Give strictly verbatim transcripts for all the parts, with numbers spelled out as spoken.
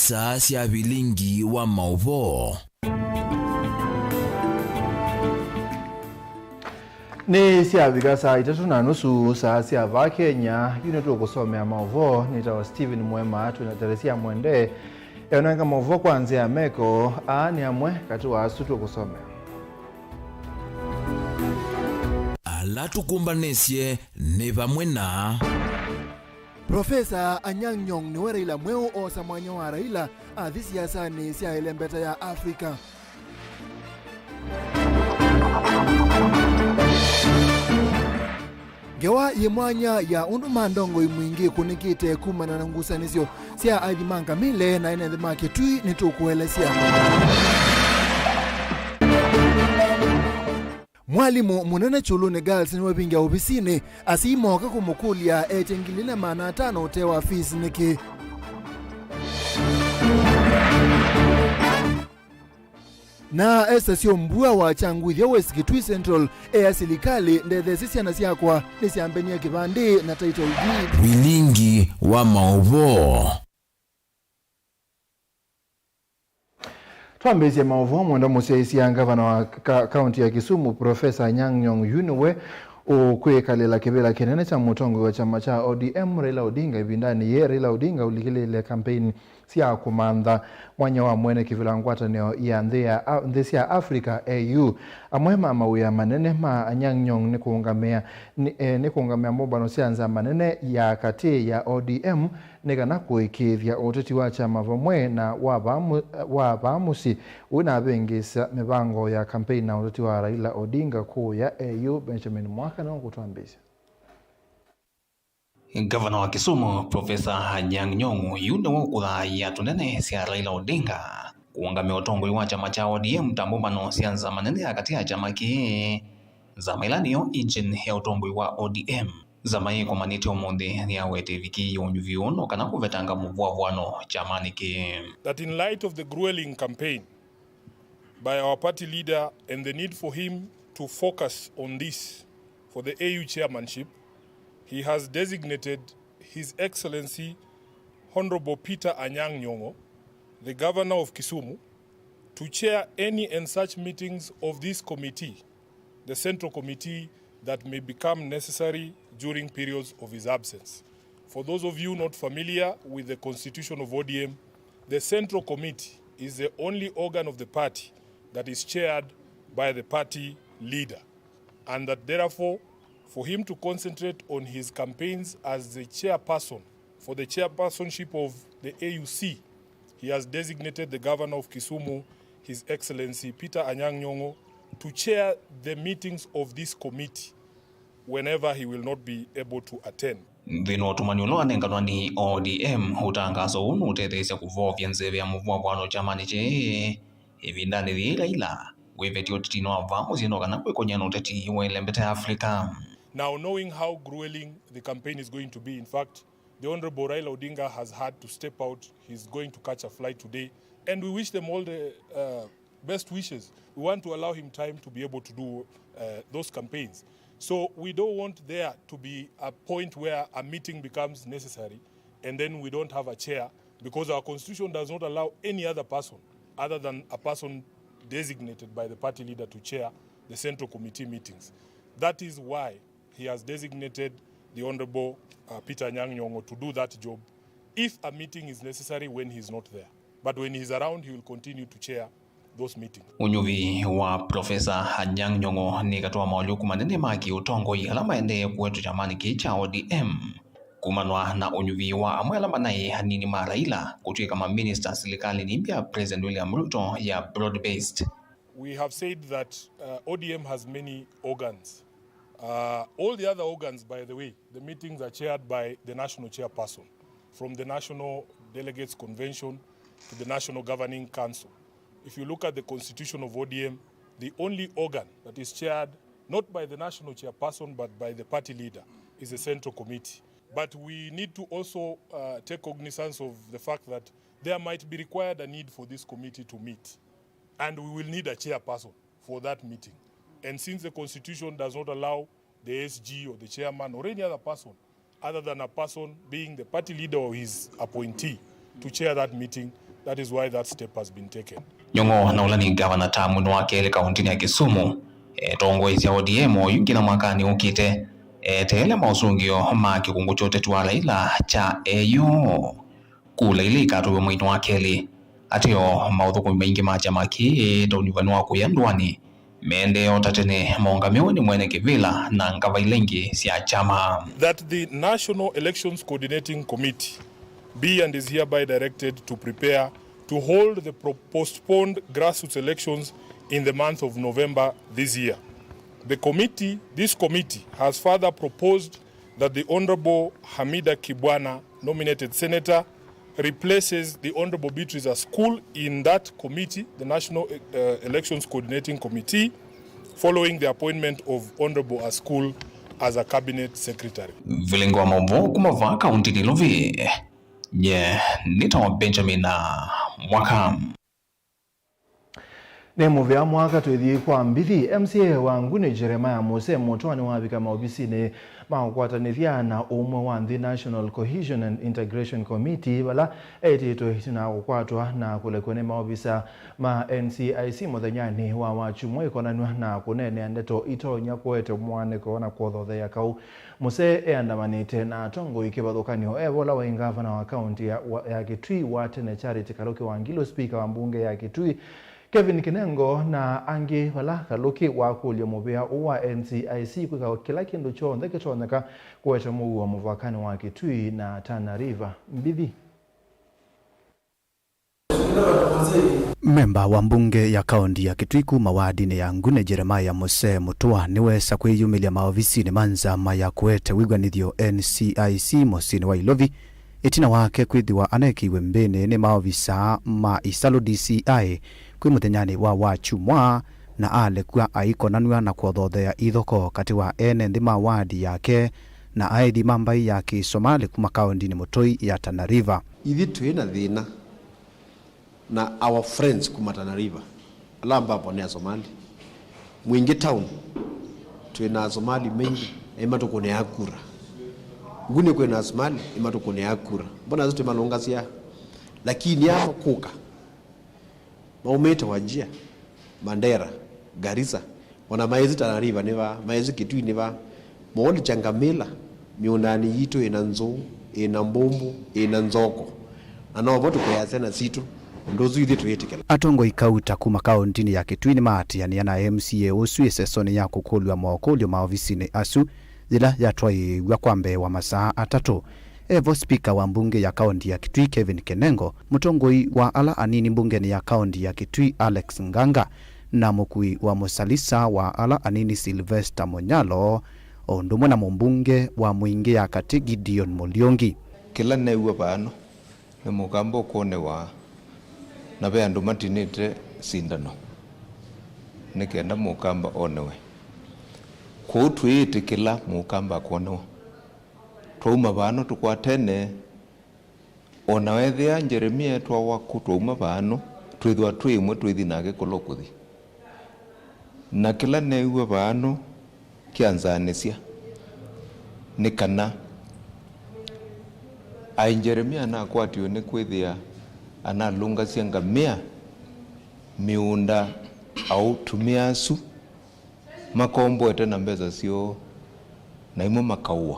Saa sya vilingi wa maũvoo. Nĩ syavika saa itatũ na nusu saa sya vaa Kenya. Yu nĩtũkũsomea maũvoo. Nĩtawa Stephen Mwema, twĩna Teresia Mwende. Eonanga maũvoo kwa nzĩa ya meko. Aa nĩ amwe katĩ wa asu tũkũsomea. Ala tũkũmbanĩsye nĩ vamwe na. Profesa Anyang' Nyong'o nĩwe Raila mweũ oosa mwanya wa Raila athi siasanĩ sya ĩlembeta ya Africa. Ngewa yĩ mwanya ya ũndũ mandongoi mwingĩ ĩkũnĩkĩte kumana na ngusanĩsyo sya aithi ma ngamĩle na ene nthĩ ma Kĩtui nĩtũkũelesya. Mwalimũ mũnene Kyũlũnĩ Girls nĩwavingĩa ovisinĩ, asyai mooka kũmũkũlya etye ngili ilĩ na maana atano ũtee wa fees nĩkĩ. Na Esther Syombua wa Kyangwithya West Kitui Central eea silikalĩ, ndetheesye syana syakwa nĩsyambenie kĩvandĩ na title deed. Vilingi wa maũvoo. Twambĩĩsye maũvoo, mwenda mũsyaĩĩsya ngavana wa ka-, kaunti ya Kisumu, Profesa Anyang' Nyong'o yu nĩwe ũkwĩkalĩla kĩvĩla kĩnene kya mũtongoi wa kyama kya O D M, Raila Odinga, ĩvindanĩ yĩĩ Raila Odinga ũlikĩlĩĩle kampeini sya kũmantha mwanya wa mwene kĩvĩla ngwatanĩo ya nthĩ ya a-, nthĩ sya Africa, A U. Amwe ma mawĩa manene ma Anyang' Nyong'o nĩ kũũngamĩa, nĩ, eh, nĩ kũũngamĩa mbũmbano sya nzama nene ya katĩ ya O D M, nĩ kana kũĩkĩĩthya ũteti wa kyama vamwe na wa vaa mũ-, wa vaa mũsyĩ, ũũ navĩngĩĩsya mĩvango ya kampeini na ũteti wa Raila Odinga kũũya. A U Benjamin Mwaka nĩwe ũkũtwambĩĩsya. Ngavana wa Kisumu, Profesa Anyang' Nyong'o, yu nĩwe ũkũthaaĩa tũnene sya Raila Odinga kũũngamĩa ũtongoi wa kyama kya O D M ta mbũmbano sya nzama nene ya katĩ ya kyama kĩĩ, nzama ĩla nĩyo engine ya ũtongoi wa O D M. Nzama ĩĩ ĩkomanĩte ũmũnthĩ nĩyawete ĩvikĩĩe ũnyuvi ũũ no kana kũvetanga mũvũavũano kyamanĩ kĩĩ. That in light of the grueling campaign by our party leader and the need for him to focus on this for the A U chairmanship, he has designated His Excellency Honorable Peter Anyang' Nyong'o, the Governor of Kisumu, to chair any and such meetings of this committee, the Central Committee, that may become necessary during periods of his absence. For those of you not familiar with the constitution of O D M, the Central Committee is the only organ of the party that is chaired by the party leader, and that therefore, for him to concentrate on his campaigns as the chairperson for the chairpersonship of the A U C, he has designated the governor of Kisumu, His Excellency Peter Anyang' Nyong'o, to chair the meetings of this committee whenever he will not be able to attend. Nthĩnĩ wa ũtũmani ũla wanenganwa nĩ O D M, ũtangaso ũũ nũũtetheesya kũvoovya nzeve ya mũvũavũano kyamanĩ kĩĩ ĩvindanĩ yĩĩ Raila wĩveti ũtetinĩ wa vaa mũsyĩ no kana kwĩkony'a na ũteti wa ĩlembeta ya Africa. Now, knowing how grueling the campaign is going to be, in fact, the Honorable Raila Odinga has had to step out. He's going to catch a flight today. And we wish them all the uh, best wishes. We want to allow him time to be able to do uh, those campaigns. So we don't want there to be a point where a meeting becomes necessary and then we don't have a chair, because our constitution does not allow any other person other than a person designated by the party leader to chair the Central Committee meetings. That is why he has designated the Honorable uh, Peter Anyang' Nyong'o to do that job if a meeting is necessary when he is not there. But when he is around, he will continue to chair those meetings. Ũnyuvi wa Profesa Anyang' Nyong'o nĩ katĩ wa maũlyũku manene ma kĩũtongoi ala maendee kũetwa kyamanĩ kĩĩ kya O D M. Kumanwa na ũnyuvi wa amwe ala manaĩ anini ma Raila kũtw'ĩka maminista silikalĩnĩ ĩmbya ya President William Ruto ya broad-based. We have said that uh, O D M has many organs. Uh, all the other organs, by the way, the meetings are chaired by the national chairperson, from the National Delegates Convention to the National Governing Council. If you look at the constitution of O D M, the only organ that is chaired not by the national chairperson but by the party leader is the Central Committee. But we need to also uh, take cognizance of the fact that there might be required a need for this committee to meet, and we will need a chairperson for that meeting. And since the constitution does not allow the S G or the chairman or any other person other than a person being the party leader or his appointee to chair that meeting. That is why that step has been taken. Nyong'o, na ũla nĩ ngavana tamũnĩ wa kelĩ kaũntĩnĩ ya Kisumu, etongoesya O D M oyu nginya mwakanĩ ũkĩte, eteele maũsũngĩo ma kĩkũngũ kya ũteti wa Raila kya A U. Kula ila ikatũw'a mweinĩ wa kelĩ. Ateo, maũthũkũmi maingĩ ma kyama kĩĩ ta ũnyuvani wa kũya ndũanĩ mendee o ta tene, maũngamĩwe nĩ mwene kĩvĩla na ngava ila ingĩ sya kyama. That the National Elections Coordinating Committee be and is hereby directed to prepare to hold the pro- postponed grassroots elections in the month of November this year. The committee, this committee has further proposed that the Honorable Hamida Kibwana, nominated senator, replaces the Honorable Beatrice Askul in that committee, the National uh, Elections Coordinating Committee, following the appointment of Honorable Askul as a cabinet secretary. Vilingi wa maũvoo kuma vaa kaũntĩnĩ Nairobi, nye nĩtawa Benjamin Mwaka. Nĩ mũvea mwaka twĩthi kwa mbithi. M C A wa Nguni Jeremiah Muse Mũtwa nĩwavika maovisinĩ ma ũkwatanĩthya na ũmwe wa nthĩ, National Cohesion and Integration Committee, vala etĩtwe ĩtina wa kũkwatwa na kũlekw'a nĩ maovisa ma N C I C mũthenyanĩ wa Wakyumwa, ĩkonanw'a na kũneenea ndeto itonya kũete mwanĩko na kwothothea kaũ. Muse eandamanĩte na atongoi kĩvathũkany'o e vo ũla waĩ ngavana wa kaũntĩ ya, wa, ya Kitui wa tene Charity Kaluki Wangilu, spika wa mbunge ya Kitui Kevin Kinengo na angĩ, vala Kaluki wakũlya mũvĩa ũũ wa N C I C kwĩka kĩla kĩndũ kyonthe kĩtonyeka kũete mũuo mũvakanĩ wa Kitui na Tana River. Mbithi. Memba wa mbunge ya kaũntĩ ya Kitui kuma wadinĩ ya Ngune, Jeremiah Muse Mũtũa, nĩwesa kwĩyumĩlya maovisinĩ ma nzama ya kũete wĩw'anĩthyo N C I C mũsyĩnĩ wa Ilovi, ĩtina wake kwĩthĩwa anekĩiwe mbĩnĩ nĩ maovisa ma Isalu D C I kwĩ mũthenyanĩ wa Wakyumwa, na alekw'a aikonanw'a na kwothothea ithoko katĩ wa ene nthĩ ma wadi yake na aĩthi ma mbaĩ ya Kĩsomali kuma kaũntĩnĩ mũtũi ya Tana River. Ithyĩ twĩ na thĩna na our friends kuma Tana River, ala ambapo nĩ Asomali. Mwingi Town, twĩ na Asomali maingĩ, na imatũkũnĩaa kura. Nguni kwĩ na Asomali, imatũkũnĩaa kura. Mbona asu tũimalũngasya? Lakini aa makũka, maumĩte Wajir, Mandera, Garissa, ona maĩsĩ Tana River nĩ vaa, maĩsĩ Kitui nĩ vaa, moolĩkya ngamĩla mĩũndanĩ yitũ ĩna nzũũ, ĩna mbũmbũ, ĩna nzoko, na novo tũkũea syana sitũ ũndũ ũsu ithyĩ twĩĩtĩkĩla. Atongoi kauta kuma kaũntĩnĩ ya Kitui nĩmaatĩanĩa na M C A ũsu ĩsesonĩ ya kũkũlw'a mokũlyo maovisinĩ asu yĩla yatwaĩĩw'a kwa mbee wa masaa atatũ. E vo spika wa mbunge ya kaũntĩ ya Kitui Kevin Kinengo, mũtongoi wa ala anini mbungenĩ ya kaũntĩ ya Kitui Alex Nganga, na mũkui wa mũsalisa wa ala anini Sylvester Mũnyalo, o ũndũ ũmwe na mũmbunge wa Mwingĩ ya Katĩ Gideon Mũliũngi. Kĩla neew'a vaano nĩ mũkamba ũkũnĩwa, na ve andũ matinĩte sindano nĩ kenda mũkamba onĩwe. Kwoou twĩĩtĩkĩla mũkamba akwonĩwa. Twauma vaano tũkwatene. O na weethĩa Jeremia etwawa kũ, twauma vaano, twĩthwa twĩ ĩmwe twĩthi nake kũla ũkũthi. Na kĩla neew'a vaano kyanzaanĩsya nĩ kana aĩ Jeremia anakwatiwe nĩ kwĩthĩa analũngasya ngamĩa mĩũnda aũtũmĩa asu makomboete na mbesa syoo, na imwe makaũa.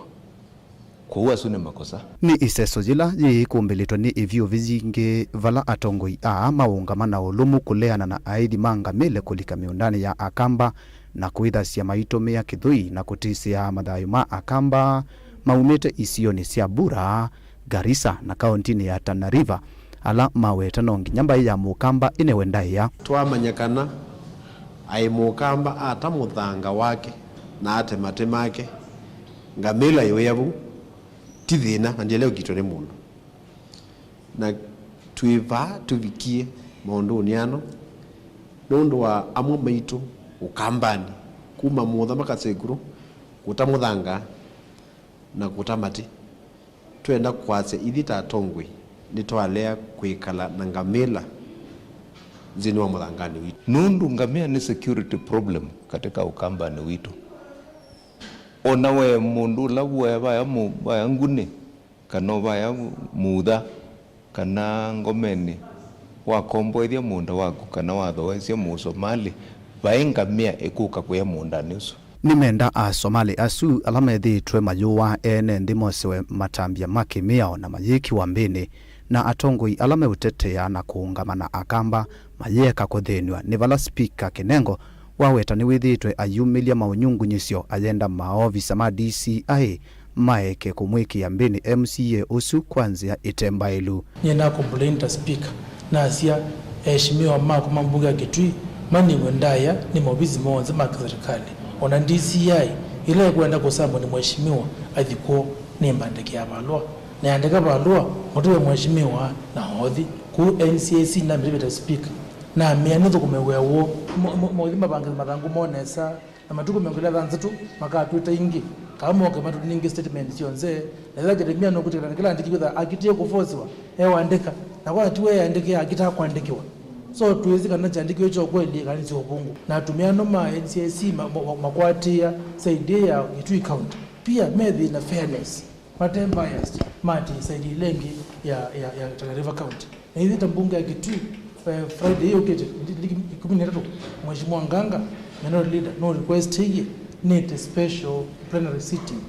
Kwoou asu nĩ makosa. Nĩ ĩseso yĩla yĩĩ kũmbĩlĩtwe nĩ ĩvyũvi yingĩ vala atongoi aa maũngama na ũlũmu kũleana na aĩthi ma ngamĩle kũlika mĩũndanĩ ya Akamba na kwĩthasya maitũmĩa kĩthũi na kũtĩsĩaa mathayũ ma Akamba maumĩte isionĩ sya Bura, Garissa na kaũntĩnĩ ya Tana River, ala maweta no nginya mbaĩ ya Mũkamba ĩnewe ndaĩa. Twamanya kana aĩ Mũkamba ata mũthanga wake na ate matĩ make, ngamĩla yũĩa vau, ti thĩna na ndĩele ũkitwe nĩ mũndũ. Na twĩ vaa tũvikie maũndũnĩ ano nũndũ wa amwe maitũ Ũkambanĩ, kuma mũtha makasekũlũ kũta mũthanga na kũta matĩ. Twenda kwasya ithyĩ ta atongoi nĩtwalea kwĩkala na ngamĩla nthĩnĩ wa mũthanganĩ witũ. Nũndũ ngamĩa nĩ security problem katika Ũkambanĩ witũ. O na we mũndũ ũla wũaya vaya mũ-, vaya Nguni, kana ũvaya Mutha, Kana Ngomeni, wakomboethya mũũnda waku kana wathoesya Mũsomalĩ, vai ngamĩa ĩkũka kũya mũũndanĩ ũsu. Nĩmenda Asomali asu ala methĩĩtwe mayũaa ene nthĩ mosiwe matambya ma kĩmĩao na mayĩkiwa mbĩnĩ, na atongoi ala meũtetea na kũũngama na Akamba mayĩeka kũthĩnw'a nĩ vala Spika Kinengo waweta nĩwĩthĩĩtwe ayumĩlya maũnyungunyĩsyo ayenda maovisa ma D C I maeke kũmwĩkĩa mbĩnĩ M C A ũsu kwa nzĩa ĩte mbaĩlu. Nyie na complain ta speaker, nasya, eheshimiwa makwa ma mbunge ya Kitui manĩw'e ndaĩa nĩ maovisi monthe ma kĩserikali. O na D C I ĩla ĩkwenda kũsamwa nĩ mheshimiwa athi kw'o, nĩmbandĩkĩa valũa. Nĩandĩka valũa mũtũe mheshimiwa na othi. Kũu N C I C namĩtavya ta speaker, namĩa nĩthũkũme wĩa woo. Mo- mo- Mothi mavange mathangũ moo nesa. Na matukũ mĩongo ĩlĩ na thanthatũ makatwĩta ĩngĩ, kana moke matũnenge statement syonthe. Na ĩla Jeremia nũkwĩtĩkĩla na kĩla andĩki kwĩthĩwa akĩtie kũvosiwa ewandĩka, na kwa tiwe eandĩkĩa akĩtaa kwandĩkĩwa. So twĩsĩ kana kyandĩkĩwe kya ũkweli kana nĩ kya ũvũngũ. Na atumĩa ano ma N C I C ma- ma- makwatĩĩa saidi ya Kitui County pia methĩe na fairness. Mate biased, mati side ĩla ĩngĩ ya, ya, ya Tana River County. Na ithyĩ ta mbunge ya Kitui, eh, Friday yũkĩte, ndi- ndi- ikũmi na ĩtatũ, Mheshimiwa Nganga, minority leader, no request ĩie nĩte special plenary sitting,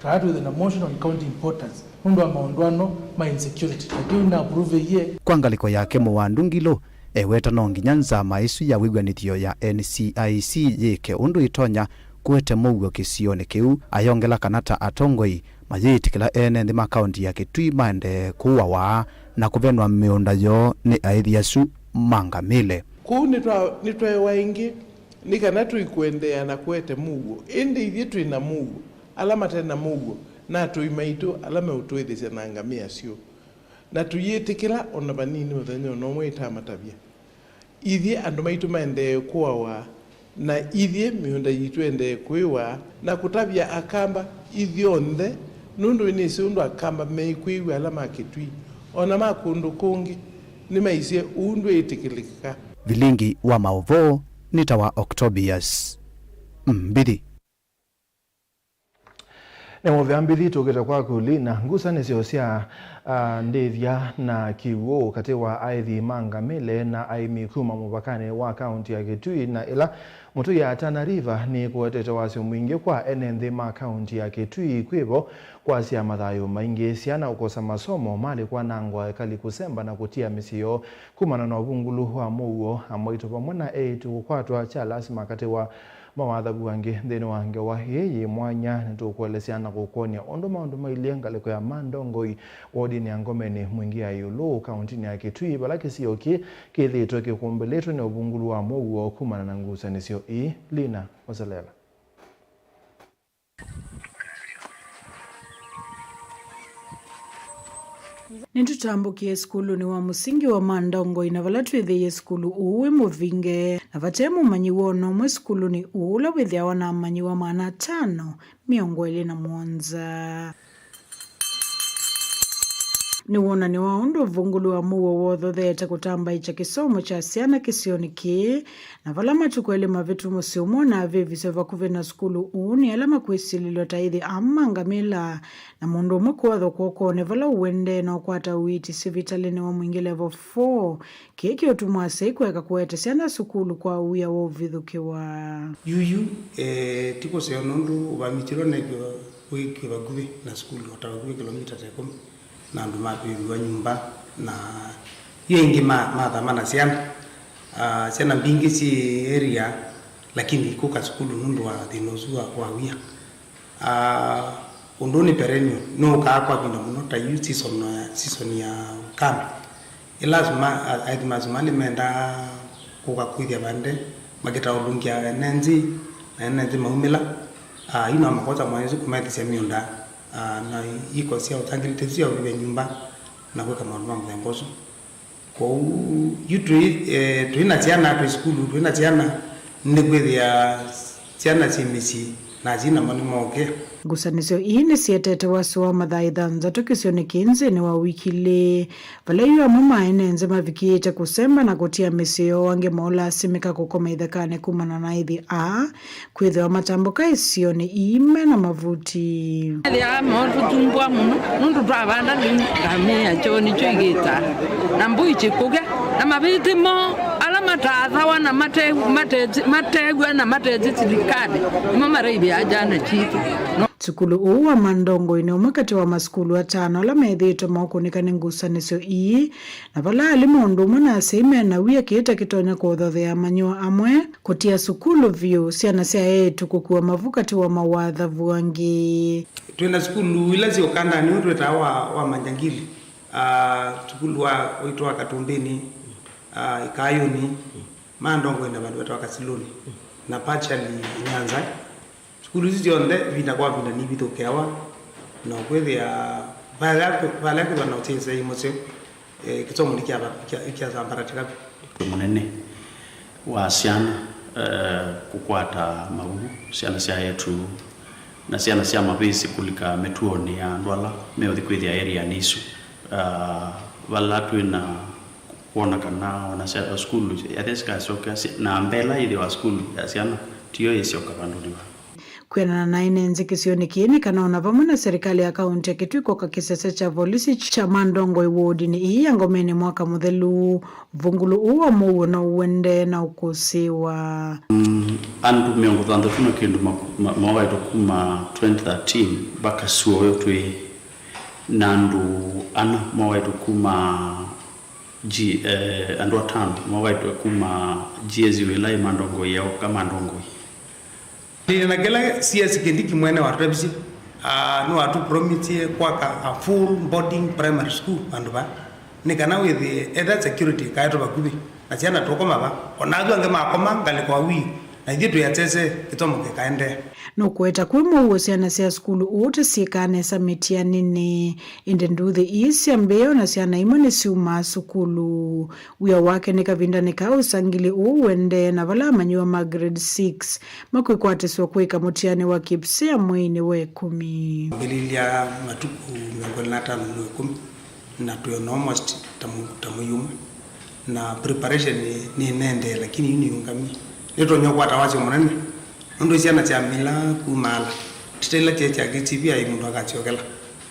kana twĩthe na motion on county importance nũndũ wa maũndũ ano ma insecurity. Na kĩu na approve ĩie. Kwa ngalĩko yake, Mũwandu Ngilu eweta no nginya nzama ĩsu ya wĩw'anĩthyo ya N C I C yĩke ũndũ ĩtonya kũete mũuo kĩsionĩ kĩu, ayongela kana ta atongoi mayĩĩtĩkĩla ene nthĩ ma kaũnti ya Kitui maendee kũawa na kũvenwa mĩũnda yoo nĩ aĩthi asu mangamĩle. Kũu nĩtwa- nĩtwaewa ĩngĩ nĩ kana tũikũendeea na kũete mũuo, ĩndĩ ithyĩ twĩ na mũuo, ala mate na mũuo na atũi maitũ ala meũtũĩthĩsya na ngamĩa syoo. Na tũyĩtĩkĩla o na vanini mũthenya o na ũmwe ĩtamatavya. Ithyĩ andũ maitũ maendee kũawa, na ithyĩ mĩũnda yitũ ĩendee kũĩwa, na kũtavya Akamba ithyonthe, nũndũ nĩnĩsĩ ũndũ Akamba meĩkwĩw'a ala ma Kĩtui, o na ma kũndũ kũngĩ, nĩmaisye ũu ndwĩĩtĩkĩlĩka. Vilingi wa maũvoo nĩ ta wa Octobius Mbithi. Nĩ mũvea Mbithi tũkĩte kwaku Lina. Ngusanĩsyo sya, ah, ndĩthya na kĩw'ũ katĩ wa aĩthi ma ngamĩle na aĩmi kuma mũvakanĩ wa kaũnti ya Kitui na ĩla mũtũi ya Tana River nĩkũetete wasyo mwingĩ kwa ene nthĩ ma kaũnti ya Kitui kwĩvo kwasya mathayũ maingĩ, syana ũkosa masomo, malĩ kwanangwa, ekali kũsemba na kũtia mĩsyĩ yoo kumana na ũvungũlu wa mũuo, amwaitũ vamwe na eĩtu kũkwatwa kya lasima katĩ wa mawathavu angĩ nthĩnĩ wa ngewa ĩĩ yĩ mwanya. Nĩtũkũelesya na kũkwony'a ũndũ maũndũ mailyĩ ngalĩko ya Mandongoi wodinĩ ya Ngomeni Mwingĩ ya ĩũlũ kaũntinĩ ya Kitui, vala kĩsio kĩĩ kĩthĩĩtwe kĩkũmbĩlĩtwe nĩ ũvungũlu wa mũuo kumana na ngusanĩsyo ii. Lina Oselela. Nĩtũtambũkie sukulunĩ wa mũsingi wa Mandongoi, na vala twĩthĩie sukulu ũũ wĩ mũvinge, na vate mũmanyĩw'a o na ũmwe sukulunĩ ũũ, ũla wĩthĩawa na amanyĩw'a maana atano mĩongo ĩlĩ na mũonza. Nĩ wonany'o wa ũndũ ũvungũlu wa mũuo wothotheete kũtambaĩkya kĩsomo kya syana kĩsionĩ kĩĩ, na vala matukũ elĩ mavĩtu mũsyĩ ũmwe ũnavĩviswe vakuvĩ na sukulu ũũ nĩ ala makwĩsilĩlw'a ta aĩthi aa ma ngamĩla, na mũndũ ũmwe kũathwa kw'okonĩ vala ũendee na ũkwata ũiiti sivitalĩnĩ wa Mwingĩ Level four, kĩĩ kĩũtuma asyai kũeka kũete syana sukulu kwa wia wa ũvithũkĩwa. Yuyu, eh, ti kũseo nũndũ ũvamitilwe nekw'ĩwa wĩkĩwe vakuvĩ na sukulu, o ta vakuvĩ kĩlomita ta ĩkũmi, na andũ mavĩĩw'a nyũmba, na yu aingĩ ma- mathama na syana. Ah, syana mbingĩ syĩ area, lakini ikũka sukulu nũndũ wa thĩna ũsu wa, wa wia. Ah, ũndũ nĩ perennial, nũũkaa kwa vinda mũno, ta yu season, season ya ũkame. Ĩla asuma- a- aĩthi ma Asumali mendaa kũka kwĩthya vande makĩtaũlũngya ene nthĩ, na ene nthĩ maumĩla, ah, yu no makosa mwanya ũsu kũmethesya mĩũnda, ah, na iko sya ũtangĩlĩte isu sya ũvĩvya nyũmba na kwĩka maũndũ ma mũthemba ũsu. Kwoou yu twĩ, eh, twĩ na syana, twĩ sukulu, twĩ na syana, nĩkwĩthĩa syana syĩ mĩsyĩ Na asyai namo nĩmokĩe. Ngusanĩsyo ii nĩsietete wasyo wa mathaa ĩthanthatũ kĩsionĩ kĩĩ nzĩnĩ wa wiki ilĩ, vala yu amwe ma ene nzĩ mavikĩĩte kũsemba na kũtia mĩsyĩ yoo, angĩ moolasimĩka kũkoma ithekanĩ kumana na aithi aa kwĩthĩwa matambũka isionĩ ii me na mavuti. Ethĩawa meũtũtumbũa mũno nũndũ twavanda lĩu ngamĩa kyoo nĩkyo igĩtaa na mbũi kyĩkũkya na mavĩtĩ moo ala mataathawa na mate- mate- matew'a na matesĩ silikalĩ nĩmo maraivĩaa syana sitũ. No. Sukulu ũũ wa Mandongoi nĩ ũmwe katĩ wa masukulu atano ala methĩĩtwe maũkũnĩka nĩ ngusanĩsyo ii, na vala alimũ ũndũ ũmwe na asyai me na wia kĩĩ ta kĩtonya kũthothea amanyĩw'a amwe, kũtia sukulu vyũ, syana sya eĩtu kũkua mavu katĩ wa mawathavu angĩ. Twĩ na sukulu ila syĩ ũkandanĩ ũũ twĩtaa wa, wa Manyangili, ah, sukulu wa, witũ wa Katumbĩnĩ, ah, Ikayũnĩ, Mandongoi na vandũ vetawa Kasilũnĩ, na partially Nyanza. Sukulu isu syonthe ĩvinda kwa ĩvinda nivithũkĩawa, na ũkwĩthĩa vala kwĩthwa na ũsyaĩĩsya mũseo, eh, kĩsomo nĩkyasambaratika vyũ. Mũnene wa syana, eh, kũkwata mavuvu, syana sya eĩtu na syana sya mavĩsĩ kũlika mĩtuonĩ ya andũ ala meũthi kwĩthĩa area-nĩ isu, ah, vala twĩ na kwona kana ona sya- sukulu yathĩa sikasyokea si- na mbee ĩla yĩthĩwa sukulu ya syana tiyo ĩsyoka vandũnĩ va. Kwĩanana na ene nzĩ kĩsionĩ kĩĩ nĩ kana ona vamwe na serikali ya kaunti ya Kitui kũka kĩsese kya volisi kya Mandongoi wodinĩ ii ya Ngomenĩ mwaka mũthelu, ũvũngũlũ ũũ wa mũuo no ũendee na ũkũsĩĩwa. Mm, andũ mĩongo thanthatũ na kĩndũ ma- ma- mowaĩtwe kuma twenty thirteen mpaka sua ũyũ twĩ na andũ ana mowaĩtwe kuma G- eh, andũ atano mowaĩtwe kuma G S U ĩla ĩ Mandongoi, yaũka Mandongoi. Nĩ na kĩla C S Kindiki mwene watũtavisye, ah, nĩwatũpromisie kwaka a full boarding primary school vandũ vaa, nĩ kana wĩthĩe etha security ĩkaetwe vakuvĩ, na syana tũkoma va, o na asu angĩ makoma ngalĩko awii, na ithyĩ twĩ atese, kĩsomo kĩkaendeea. Nũkũweta kwĩ mũuo syana sya sukulu ũũ tĩsyĩkaa nesa mĩtianĩnĩ, ĩndĩ nduuthĩ ii sya mbee o na syana imwe nĩsyumaa sukulu. Wia wake nĩ kavindanĩ kaa ũsangili ũũ ũendee na vala amanyĩw'a ma grade six makwĩkwatĩsw'a kũĩka mũtianĩ wa KPSEA mweinĩ wa ĩkũmi. Kwambĩlĩlya matukũ mĩongo ĩlĩ na atano mwei wa ĩkũmi, na twĩ on almost ta mũ- ta mwei ũmwe, na preparation nĩ- nĩnendee, lakini yu nĩyũngamie. Nĩtonya ũkwata wasyo mũnene nũndũ syana syamila kumaala, ti ta ila kyaĩ kya K T V aĩ mũndũ akasyokela.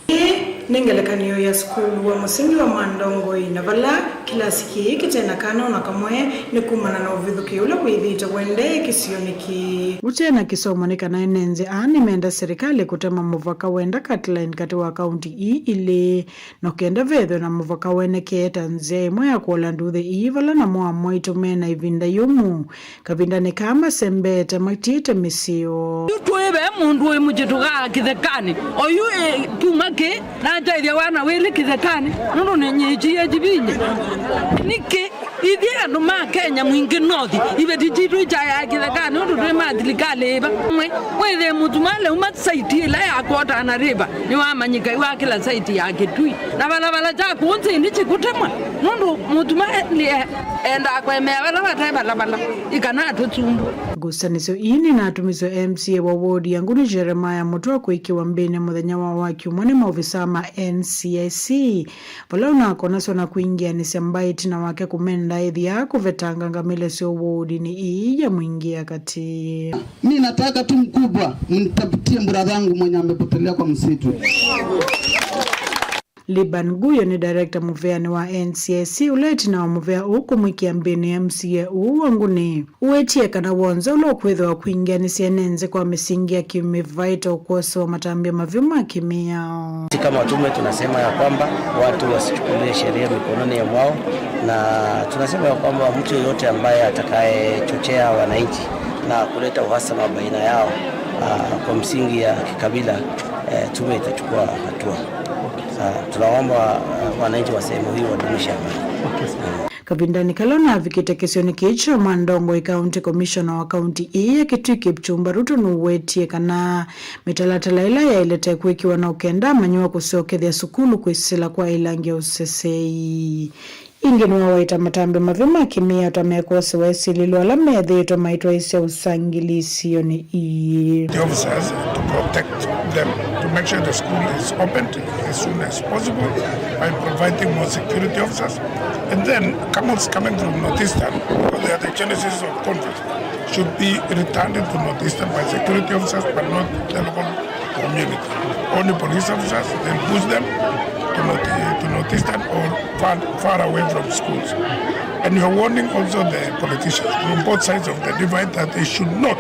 Ĩĩ nĩ ngelekany'o ya sukulu wa mũsingi wa Mandongoi, na vala kĩlasi kĩĩ kĩte na kana o na kamwe nĩ kumana na ũvithũkĩo ũla wĩthĩĩtwe ũendee kĩsionĩ kĩĩ. Ũte na kĩsomo nĩ kana ene nzĩ aa nĩmenda serikali kũtema mũvaka wenda cut line katĩ wa kaunti ii ilĩ, no kenda vethwe na mũvaka wenekee ta nzĩa ĩmwe ya kũola nduuthĩ ii vala namo amwaitũ me na ĩvinda yũmũ. Kavindanĩ kaa masembeete matiĩte mĩsyĩ yoo. Yu twĩ ve mũndũ wĩ mũkyĩ tũkaa kĩthekanĩ. Oyu ĩ kuma kĩ, natethya wana wĩlĩ kĩthekanĩ, nũndũ nĩnyĩkie kivinya. Nĩkĩ ithyĩ andũ ma Kenya mwingĩ North, iveti sitũ ikyayaa kĩthekanĩ, ũndũ twĩ ma thilikalĩ ĩva? Mwe, wĩthĩe mũtuma lĩu ma site ĩla ya Kotana River, nĩwamanyĩka yu akĩla site ya Kitui. Na valala kya kũũ nzĩnĩ kĩkũtemwa, nũndũ mũtuma nĩ endaa kũemea vala vate valavala, ĩ kana atũsumbũe. Ngusanĩsyo ii nĩnatumiswe M C A wa ward ya Nguni Jeremiah Mũtwa kũĩkĩwa mbĩnĩ mũthenya wa Wakyumwa nĩ maovisaa ma N C I C, vala ũnakonasw'a na kwingĩanĩsya mbaĩ ĩtina wake kũmenda ĩthi aa kũvetanga ngamĩle sya wodinĩ ii ya Mwingĩ ya Katĩ. Mi nataka tu mkubwa mnitafutie brother yangu mwenye amepotelea kwa msitu. Liban Guyo nĩ director mũveanĩ wa N C I C, ũla ĩtina wa mũvea ũũ kũmwĩkĩa mbĩnĩ M C A ũũ wa Nguni, ũwetie kana wonze ũla ũkwĩthĩwa kwingĩanĩsya ene nzĩ kwa mĩsingi ya kĩmĩvaĩ ta ũkwosewa matambya mavyũ ma kĩmĩao. Sisi kama tume tunasema ya kwamba watu wasichukulie sheria mikononi mwao, na tunasema ya kwamba mtu yeyote ambaye atakayechochea wananchi na kuleta uhasama baina yao, ah, kwa msingi ya kikabila, eh, tume itachukua hatua. Ah, tunaomba, ah, wananchi wa sehemu hii wadumishe amani. Kavindanĩ kala ũnavikĩte kĩsionĩ kĩĩ kya Mandongoi, County Commissioner wa kaunti ĩĩ ya Kitui Kipchumba Ruto nũwetie kana mĩtalatala ĩla yaĩlĩte kwĩkĩwa no kenda amanyĩw'a kũsyokethya sukulu kwĩsĩla kwa ĩlangĩ ya ũseseei. Ĩngĩ nĩwawaĩta matambya mavya ma kĩmĩao ta mekosewa ĩsilĩlo ala methĩĩtwe maitwaĩsya ũsangĩli isionĩ ii. The officers to protect them, to make sure the school is opened as soon as possible by providing more security officers. And then camels coming from Northeastern, because they are the genesis of conflict, should be returned to Northeastern by security officers, but not the local community. Only police officers, they'll push them to North, to Northeastern or far, far away from schools. And we are warning also the politicians from both sides of the divide that they should not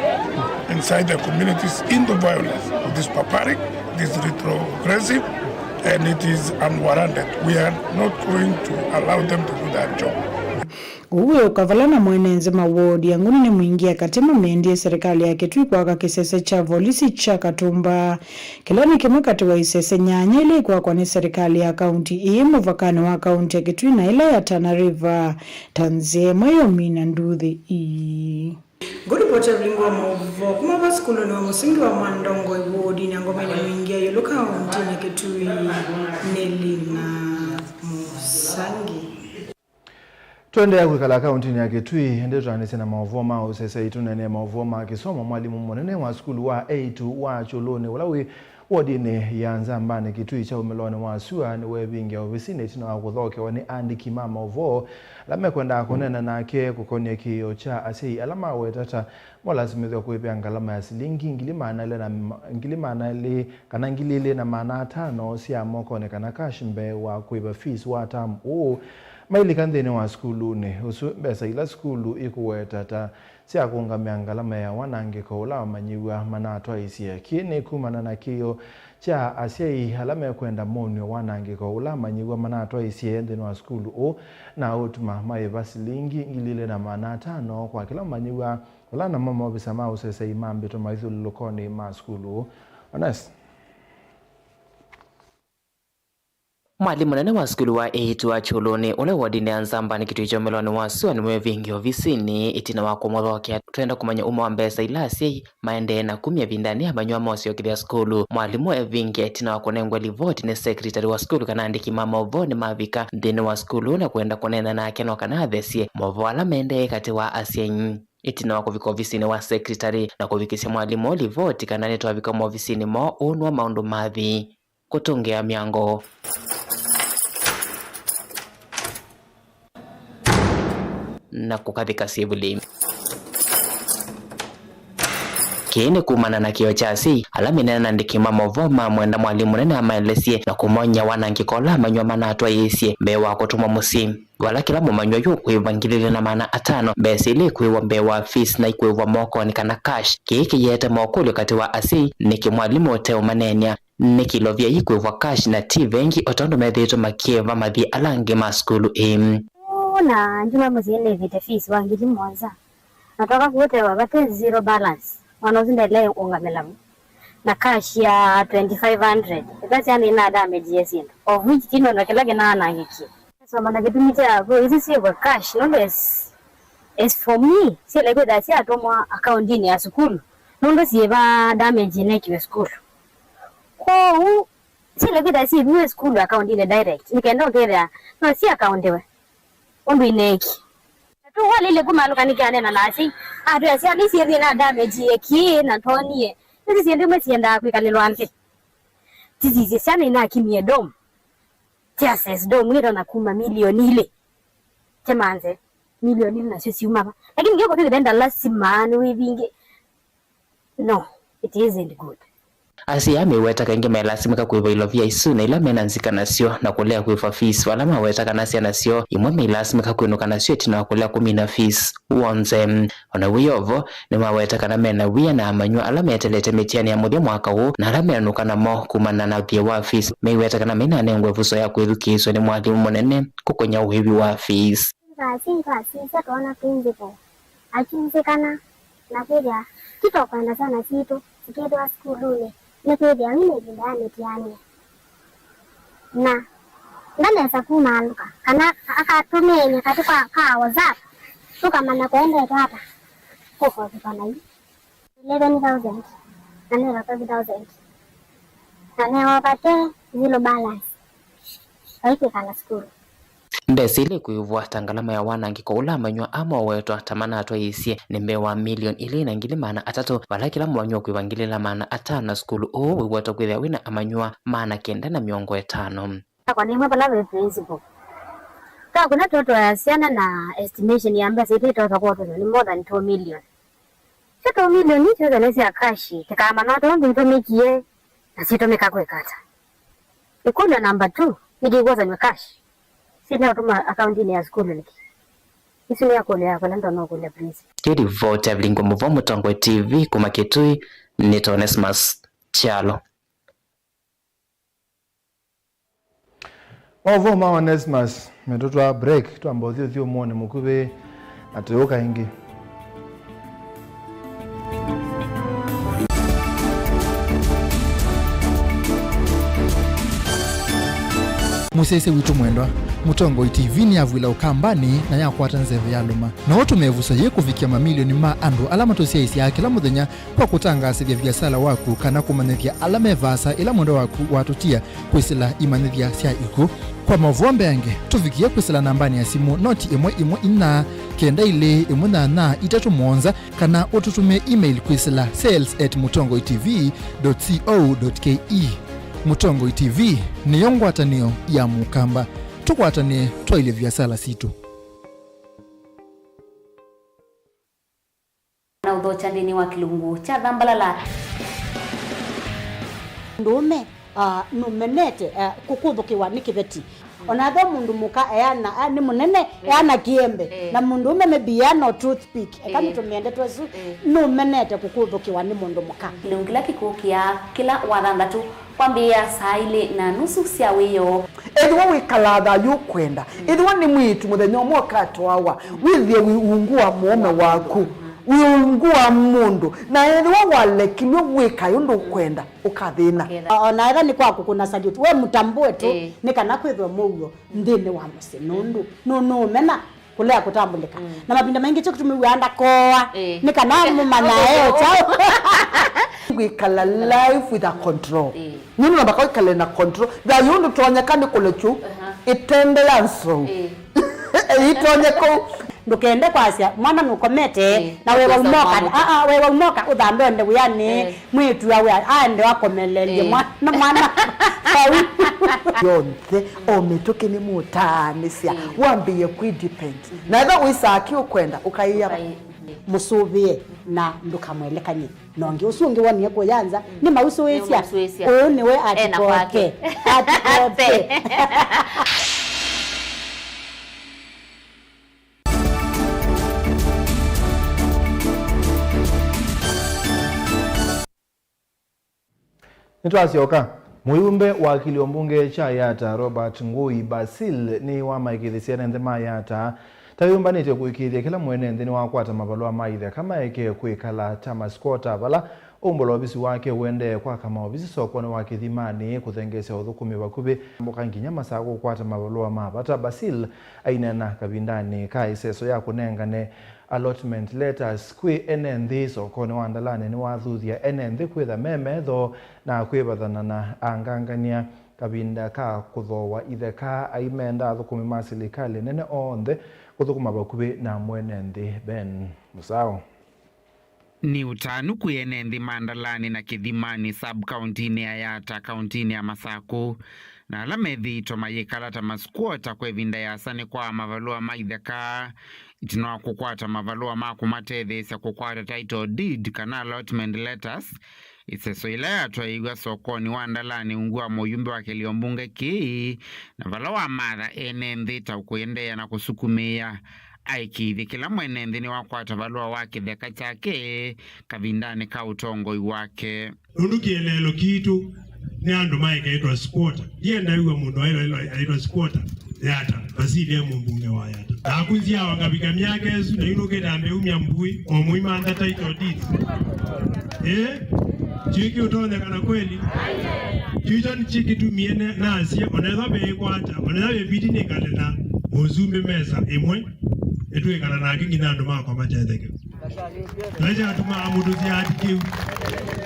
incite the communities into violence. It is barbaric, it is retrogressive, and it is unwarranted. We are not going to allow them to do that job. Ũu wĩũka vala na mwene nzĩ ma ward ya Nguni nĩ mwingĩa katĩ mamendie serikali ya Kitui kwaka kĩsese kya volisi kya Katumba, kĩla nĩ kĩmwe katĩ wa isese nyanya ila ikwakwa nĩ serikali ya kaunti ĩĩ mũvakanĩ wa kaunti ya Kitui na ĩla ya Tana River, ta nzĩa ĩmwe ya ũmina nduthi ii. Ngũripoti ya vilingi wa maũvoo kuma va sukulunĩ wa mũsingi wa Mwandongoi wodinĩ ya Ngomeni mwingĩa ĩũlũ kauntinĩ ya Kitui nĩ Lina Mũsangi. Tũendeea kwĩkala kauntinĩ ya Kitui, ĩndĩ tũtaanĩsye na maũvoo ma ũsese, tũneenee maũvoo ma kĩsomo. Mwalimũ mũnene wa sukulu wa A two wa Kyũlũnĩ, ũla wĩ wodinĩ ya Nzambanĩ Kitui kya ũmĩlonĩ wa sua, nĩweevingie ovisinĩ ĩtina wa kũthokewa nĩ aandĩki ma maũvoo ala mekwendaa kũneena nake kũkonĩa kĩĩo kya asyai ala maweta ta molasimĩthw'a kwĩvĩa ngalama ya silingi ngili maana elĩ na ma-, ngili maana elĩ kana ngili ilĩ na maana atano sya mokonĩ kana cash mbee wa kũĩva fees wa term ũũ mailika nthĩnĩ wa sukulunĩ ũsu, mbesa ila sukulu ikũweta ta sya kũũngamĩa ngalama ya wanangĩko ũla amanyĩw'a manatwaisye. Kĩĩ nĩ kumana na kĩĩo kya asyai ala mekwenda monw'e wanangĩko ũla amanyĩw'a manatwaisye nthĩnĩ wa sukulu ũũ, na ũtuma maĩva silingi ngili ilĩ na maana atano kwa kĩla mũmanyĩw'a, vala namo maovisa ma ũsesei mambĩtwe maithyũlũlũkonĩ ma sukulu ũũ. Ones. Mwalimũ mũnene wa sukulu wa A two wa Kyũlũnĩ, ũla wodinĩ ya Nzambanĩ Kitui kya ũmĩlonĩ wa sua, nĩweevingie ovisinĩ ĩtina wa kũmũthokea. Twenda kũmanya ũmo wa mbesa ila asyai maendee na kumya ĩvindanĩ ya manyũa mosĩokĩthya sukulu. Mwalimũ eevingie ĩtina wa kũnengwa livoti nĩ sekritali wa sukulu kana andĩki ma maũvoo nĩmavika nthĩnĩ wa sukulu na kwenda kũneena nake no kana athesye maũvoo ala maendee katĩ wa asyai. Ĩtina wa kũvika ovisinĩ wa sekritali na kũvikĩsya mwalimũ livoti kana nĩtwavika maovisinĩ moo, ũũ nĩw'o maũndũ mathi. Kũtũngĩa mĩango na kũkathika syĩvulĩ. Kĩĩ nĩ kumana na kĩĩo kya asyai ala mĩnene na andĩki ma maũvoo mamwenda mwalimũ mũnene amaelesye na kũmony'a wanangĩko ũla amanyũa manatwaĩĩsye mbee wa kũtũmwa mũsyĩ, vala kĩla mũmanyũa yu ũkũĩva ngili ilĩ na maana atano, mbesa ila ikũĩwa mbee wa fees na ikũĩvwa mokonĩ kana cash. Kĩĩ kĩyĩete mokũlyo katĩ wa asyai, nĩkĩ mwalimũ ũteũmaneenea? Nĩkĩ ilovia ikwĩvwa cash na ti vengi o tondũ methĩĩtwe makĩĩva mathiĩ ala angĩ ma sukulu ĩĩ? Ũũ na ndyuma mũsyĩ nĩvĩte fees wa ngili mũonza, na twoka kũũtewa vate zero balance, mwana ũsu ndaĩle ũngamĩla vu na cash ya twenty-five hundred, ĩla syana ina damage ya syĩndũ, of which tino na kĩla kĩnaanangĩkie. Soma na kĩtumi kya kwĩ isu syĩkwe cash, nũndũ as, as for me, syĩla kwĩthaa syatũmwa akaundinĩ ya sukulu, nũndũ syĩva damage ĩnekiwe sukulu. Kwoou, syĩla kwĩthaa syĩviwe sukulu akaundinĩ direct, nĩ kenda ũkethĩa no syakaundiwe ũndũ ineekie. Na tũwalile kumaalũka nĩkĩ aneena na asyai, atwĩa syana isyĩthĩe na damage ĩekie na twonie, nĩsĩ syĩndũ imwe siendaa kwĩkalĩlwa nthĩ. Tisisye syana inakinie dom. Tearses dom ĩtonya kuma milioni ilĩ. Temanze, milioni ilĩ nasyo siuma va? Lakini ngiuko twĩkĩte ndalasi maana wĩvinge. No, it isn't good. Asyai aa meweta kaingĩ melasimĩka kũĩva ilovia isu na ila mena nzika nasyo na kũlea kũĩva fees vala maweta kana syana syoo imwe meilasimĩka kwĩnũka nasyo ĩtina wa kũlea kũmina fees w'onthe. O na wĩ o vo, nĩmaweta kana mena wia na amanywa ala metelete mĩtiani ya mũthya mwaka ũũ na ala menũka namo kumana na ũthya wa fees. Meiweta kana mainanengwa ĩvuso ya kwĩthukĩĩsw'a nĩ mwalimũ mũnene kũkony'a ũĩvi wa fees. Nzaa syitũ asisya twoona principal akyusĩkana na kwĩthĩa ti tũkwenda syana sitũ sikethĩwa sukulunĩ nĩkwĩthĩa yu nĩ ĩvinda ya mĩtiani. Na ndanesa kumaalũka kana akatũmĩĩny'a katĩ kwa ka WhatsApp, tũkamanya kũendete ata kũkũsĩtwa nayu. Eleven thousand na newa twelve thousand na newa vate zero balance. Vaikwĩkala sukulu. Mbesa ila ikwĩvwa ta ngalama ya wanangĩko ũla amanyĩw'a amowetwa ta manatwaĩĩsye nĩ mbee wa milioni ilĩ na ngili maana atatũ, vala kĩla mũmanyĩw'a ũkwĩva ngili ila maana atano. Sukulu ũũ wĩwetwa kwĩthĩa wĩna amanyĩw'a maana kenda na mĩongo ĩtano. Takwa nĩmwe vala ve principal. Takwa na toto ya syana na estimation ya mbesa ila itosa kwotwany'a nĩ more than two million. Syo two million isu ethwa nĩ sya cash, tĩkamanya ũndũ itũmĩkie na sitũmĩka kwĩka ata. Ĩkũlyo number two, nĩkĩ ikwosanywa cash sitũtũmwa akauntinĩ ya sukulu nĩkĩ? Isu nĩ ĩkũlyo yakwa ĩla ndonya ũkũlya principal. Yu livoti ya Vilingwa Mũvoo Mũtongoi T V kuma Kitui, nĩ Onesmus Kyalo. Maũvoo ma Onesmus metũtwaa break, twamba ũthyũthyũmũonĩ mũkuvĩ na tũyũka ĩngĩ. Mũsyaĩĩsya witũ mwendwa, Mũtongoi T V nĩyavw'ĩla Ũkambanĩ na yakwata nzeve ya lũma. No ũtũme ĩvuso yĩĩ kũvikĩa mamilioni ma andũ ala matũsyaĩĩsyaa kĩla mũthenya kwa kũtangaasĩthya viasala waku kana kũmanyĩthya ala me vaasa ĩla mwendwa waku watũtia kwĩsĩla imanyĩthya sya ikw'ũ. Kwa maũvoo mbeange, tũvikĩe kwĩsĩla nambanĩ ya simũ noti ĩmwe ĩmwe inya kenda ilĩ ĩmwe nyanya itatũ mũonza, kana ũtũtũmĩe email kwĩsĩla sales at mũtongoi T V dot co dot K E. Mũtongoi T V nĩyo ngwatanĩo ya Mũkamba. Tũkwatanĩe twaĩlye viasala sitũ. Na ũthokya nthĩnĩ wa kĩlungu kya Thambalala. Mũndũũme, ah, nũmenete, ah, kũkũthũkĩwa nĩ kĩveti. Ona ethĩwa mũndũ mũka eana, ah, nĩ mũnene, eh, eana kĩembe. Eh. Na mũndũũme maybe eana o toothpick. Eka, eh, nĩtũmĩende twesu. Eh. Nũmenete kũkũthũkĩwa nĩ mũndũ mũka. Kĩlungu kĩla kĩkũkĩa kĩla wathanthatũ. Kwambĩĩa saa ilĩ na nusu sya wĩoo. Ethĩwa wĩkalaa thayũ ũkwenda, ethĩwa nĩ mwĩĩtu mũthenya ũmwe ũkatwawa, wĩthĩe wĩ ungu wa mũũme waku, wĩ ungu wa mũndũ, na ethĩwa walekilw'e wĩkae ũndũ ũkwenda, ũkathĩna. O-, ona ethĩwa nĩ kwa kũkũna salute, we mũtambũe tu, ĩĩ, nĩ kana kwĩthwe mũuo nthĩnĩ wa mũsyĩ, nũndũ nũ-, nũũmena kũlea kũtambũlĩka. Mm. Na mavinda maingĩ kyo kĩtũmĩw'aa ndakooa, ĩĩ, nĩ kana mũmanyae o kyaũ. Kwĩkala life with a control. Ĩĩ. Nũndũ namba kwĩkala na control. Thayũ ũndũ tonyeka nĩ kũlekyu, aha, ĩtende ya nzou. Ĩĩ. Ĩtonye kũu. Ndũkende kwasya mwana nũkomete, ĩĩ, na wewa ũkĩsa umoka, mwana. Aa, wewa umoka ũthambe ũende wĩanĩ. Ĩĩ. Mwĩĩtu awe aende akomelelye, ĩĩ, mwana, mwana vau. Yonthe, o mĩtũkĩ nĩmũtaanĩsya, ĩĩ, wambĩĩe kwĩ depend. Mhm. Na ethĩwa wĩsaa kĩ ũkwenda, ũkaĩa. Ũkaĩ-, mhm. Mũsũvĩe na ndũkamwelekany'e na ũngĩ. Ũsu ũngĩ wonie kũya nza, mm, nĩ mausũĩsya. Nĩ mausũĩsya. Ũũ nĩwe ena atikote kwake. Atikote. Nĩtwasyoka. Mũyumbe wa kĩlio mbunge kya Yatta, Robert Ngũi Basil, nĩwamaĩkĩĩthya ene nthĩ ma Yatta tayũmbanĩtye kũĩkĩĩthya kĩla mwene nthĩ nĩwakwata mavalũa ma itheka maeke kwĩkala ta masikwota vala ũmbũla ovisi wake ũendee kwaka maovisi sokonĩ wa Kĩthimanĩ kũthengeesya ũthũkũmi vakuvĩ mboka nginya Masakũ kũkwata mavalũa ma vata. Basil aineena kavindanĩ ka ĩseso ya kũnengane allotment letters kwĩ ene nthĩ sokonĩ wa Ndalani nĩwathuthya ene nthĩ kwĩtha me metho na kwĩvathana na angangany'a kavinda ka kũthooa itheka, aimenda athũkũmi ma silikalĩ nene onthe kũthũkũma vakuvĩ na mwene nthĩ Ben Mũsaũ. Nĩ ũtanu kwĩ ene nthĩ ma Ndalani na Kĩthimanĩ sub-kauntinĩ ya Yatta, kauntinĩ ya Masakũ, na ala methĩĩtwe mayĩkala ta masikwota kwa ĩvinda yĩasa nĩ kwaa mavalũa ma itheka. Ĩtina wa kũkwata mavalũa ma kũmatetheesya kũkwata title deed kana allotment letters, ĩseso ĩla yatwaĩĩw'a sokonĩ wa Ndalani ungu wa mũyumbe wa kĩlio mbunge kĩĩ, na vala wamatha ene nthĩ ta ũkũendeea na kũsukumĩĩa aĩkĩĩthye kĩla mwene nthĩ nĩwakwata valũa wa kĩtheka kyake kavindanĩ ka ũtongoi wake. Nũndũ kĩeleelo kitũ nĩ andũ maekaĩtwa squatter. Ndienda wĩw'a mũndũ aĩtwa, aĩtwa squatter Yatta, Basili e mũmbunge wa Yatta. Naku nzyawa ngavika myaka ĩsu, na yu nũkĩte ambe umya mbui, o mũimantha title deeds. Eh? Kyu kĩũtonyekana kweli? Kyu kyo nĩkyo kĩtumie ne-, nasye, onethwa veĩkwata, onethwa veviti nĩkale na mũsumbĩ mesa ĩmwe, nĩtwĩkala nake nginya andũ makwa matetheke. Twaĩsya atumaa mũtũsya ati kĩu,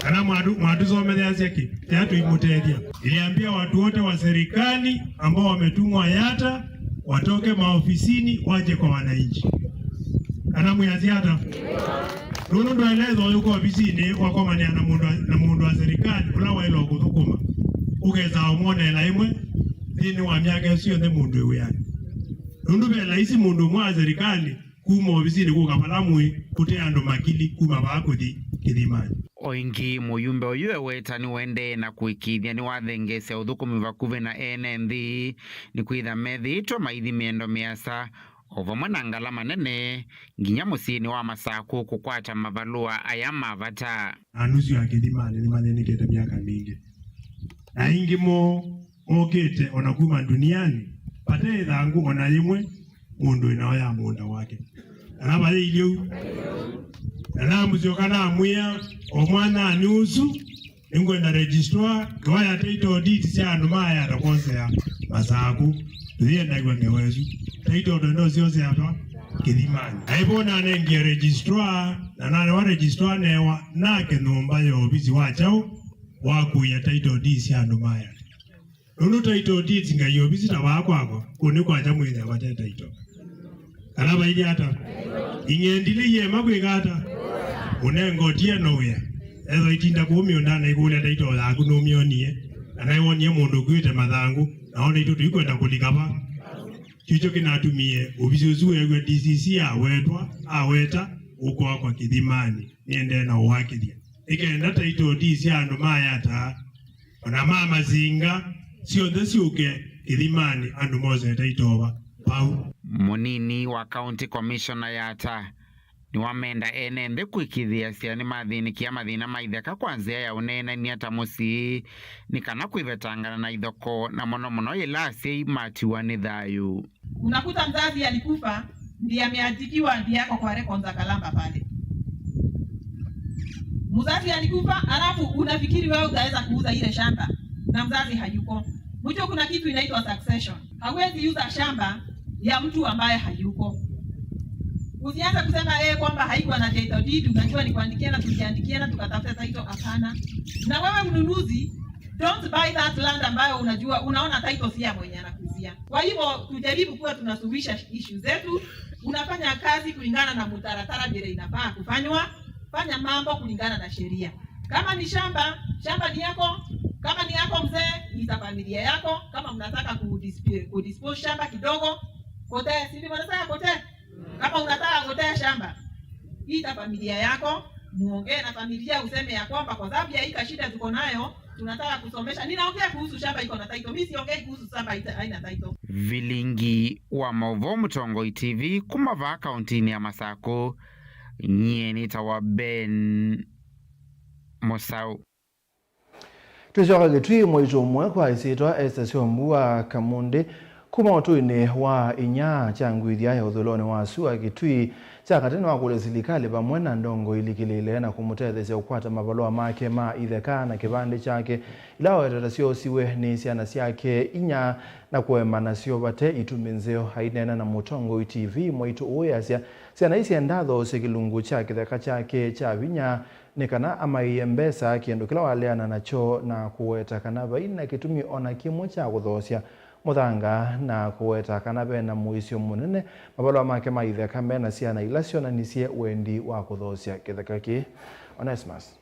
kana mwatu-, mwatũsometheasya kĩ, tea tũimũtethya. Niliambia watu wote wa serikali ambao wametumwa Yatta, Watoke maofisini waje kwa wananchi. Kana mwĩasya ata? Nũndũ ndwaĩle ĩtha ũyũka ovisinĩ wakomanĩa na mũndũ wa, na mũndũ wa serikali ũla waĩle kũthũkũma, ũkesa ũmwoneela ĩmwe nthĩnĩ wa myaka ĩsu yonthe mũndũ wĩ wĩanĩ. Nũndũ ve laisi mũndũ ũmwe wa serikali kuma ovisinĩ kũka vala mwĩ kũte andũ makili kuma vaa kũthi kĩthimanĩ. O ĩngĩ, mũyumbe ũyũ eweta nĩwaendee na kũĩkĩĩthya nĩwathengeesya ũthũkũmi vakuvĩ na ene nthĩ, nĩkwĩtha methĩĩtwe maithi mĩendo mĩasa, o vamwe na ngalama nene, nginya mũsyĩnĩ wa Masakũ kũkwata mavalũa aya ma vata. Na nusu ya kĩthimanĩ nĩmathĩnĩkĩte myaka mingĩ. Na aingĩ moo mokĩte o na kuma ndunianĩ, vate ĩthangũ o na yĩmwe mũndũ wĩ nayo ya mũũnda wake. Kana vaĩ ilye u? Na namũsyoka namwĩa, o mwananĩ ũsu, nĩngwenda registrar, ngewa ya title deed sya andũ ma Yata kwosea Masakũ, nĩyĩendaw'a ngewa ĩsu. Title twenda ũsyosea va? Kĩthimanĩ. Aĩ vo nanengie registrar, na nanewa registrar newa nake nyũmba ya ovisi wa kyaũ wa kũia title deed sya andũ ma Yata. Nũndũ title deeds ngai ovisi ta vaa kwakwa, kũu nĩ kwakya mwĩthĩa vate title. Kana vailye ata? Ing'endilĩ iema kwĩka ata? Ũnenga ũtie no wĩa. Ethwa itinda kũu mĩũndanĩ ikũlya title yaku nũmyonie, kana nĩwonie mũndũ ũkuĩte mathangũ, na ona itũ tũikwenda kũlika va? Kyu kyo kĩnatumie ovisi ũsu weew'a D C C awetwa, aweta, ũkoakwa kĩthimanĩ, nĩendee na ũwakĩlya. Nĩ kenda title deeds sya andũ ma Yata, o na ma Masinga, syonthe syũke kĩthimanĩ, andũ mose title va vau. Mũnini wa County Commissioner Yata nĩwamenda ene nthĩ kũĩkĩĩthĩasya nĩmathĩnĩkĩa mathĩna ma itheka kwa nzĩa ya ũneenany'a ta mũsyĩ, nĩ kana kwĩvetangana na ithokoo, na mũno mũno yĩla asyai matiwa nĩ thayũ. Unakuta mzazi alikufa, ndiye ameandikiwa ndiye ako kwa records za Kalamba pale. Mzazi alikufa, alafu unafikiri wewe utaweza kuuza ile shamba na mzazi hayuko. Mwisho kuna kitu inaitwa succession. Hauwezi uza shamba ya mtu ambaye hayuko. Usianze kusema, eh, kwamba haikuwa na title deed, unajua ni kuandikiana, tuliandikiana, tukatafuta title, hapana. Na wewe mnunuzi, don't buy that land ambayo unajua, unaona title si ya mwenye anakuuzia. Kwa hivyo, tujaribu kuwa tunasuluhisha issue zetu. Unafanya kazi kulingana na mtaratara vile inafaa kufanywa. Fanya mambo kulingana na sheria. Kama ni shamba, shamba ni yako. Kama ni yako mzee, ita familia yako. Kama mnataka kudisp-, kudispose shamba kidogo, kote, si ndivyo mnataka kote? Kama unataka kote shamba, ita familia yako, muongee na familia, useme ya kwamba kwa sababu ya hii shida tuko nayo, tunataka kusomesha. Ninaongea kuhusu shamba iko na title. Mimi siongei kuhusu shamba haita-, haina title. Vilingi wa maũvoo Mũtongoi T V kuma vaa kauntinĩ ya Masakũ, nyie nĩtawa Ben Mũsaũ. Twĩsyoka Kĩtui, mwaitũ ũmwe kwa ĩsyĩtwa Esther Syombua Kamundi kuma ũtũinĩ wa Inya kyangwĩthya ya ũthũĩlonĩ wa sua Kĩtui kya katĩ nĩwakũlya silikalĩ vamwe na ndongoi ilikĩlĩĩle na kũmũtetheesya kũkwata mavalũa make ma itheka na kĩvandĩ kyake, ila awetete syoosiwe nĩ syana syake inya na kũema nasyo vate itumi nzeo. Aineena na Mũtongoi T V, mwaitũ ũũ easya syana ii syenda athoosye kĩlungu kya kĩtheka kyake kya vinya nĩ kana amaĩe mbesa, kĩndũ kĩla waleana nakyo na kũweta kana vai na kĩtumi o na kĩmwe kya kũthoosya mũthanga, na kũweta kana ve na mũisyo mũnene mavalũa make ma itheka me na syana ila syonanisye wendi wa kũthoosya kĩtheka kĩĩ. Onesmus.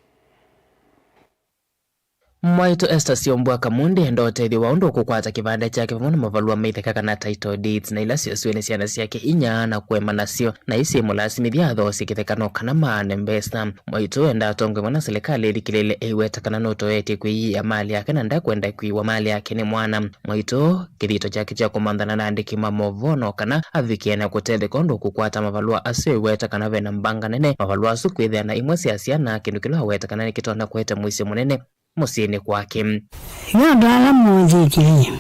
Mwaitũ Esther Syombua Kamundi enda ũtethyo wa ũndũ ũkũkwata kĩvandĩ kyake vamwe na mavalũa ma itheka kana title deeds, na ila syoosiwe nĩ syana syake inya na kũema nasyo, na isyĩmũlasimĩthya athoosye kĩtheka no kana maane mbesa. Mwaitũ enda atongoi vamwe na silikalĩ ĩlikĩlĩĩle ĩiweta kana nũtoetye kwĩyĩĩa malĩ yake na ndakwenda kwĩw'a malĩ yake nĩ mwana. Mwaitũ kĩthito kyake kya kũmanthana na andĩki ma maũvoo no kana avikĩe na kũtetheka ũndũ ũkũkwata mavalũa asu ĩweta kana ve na mbanga nene mavalũa asu kwĩthĩa na imwe sya syana, kĩndũ kĩla aweta kana nĩkĩtonya kũete mũisyo mũnene mũsyĩnĩ kwake. Yu andũ ala monzĩtye ĩ,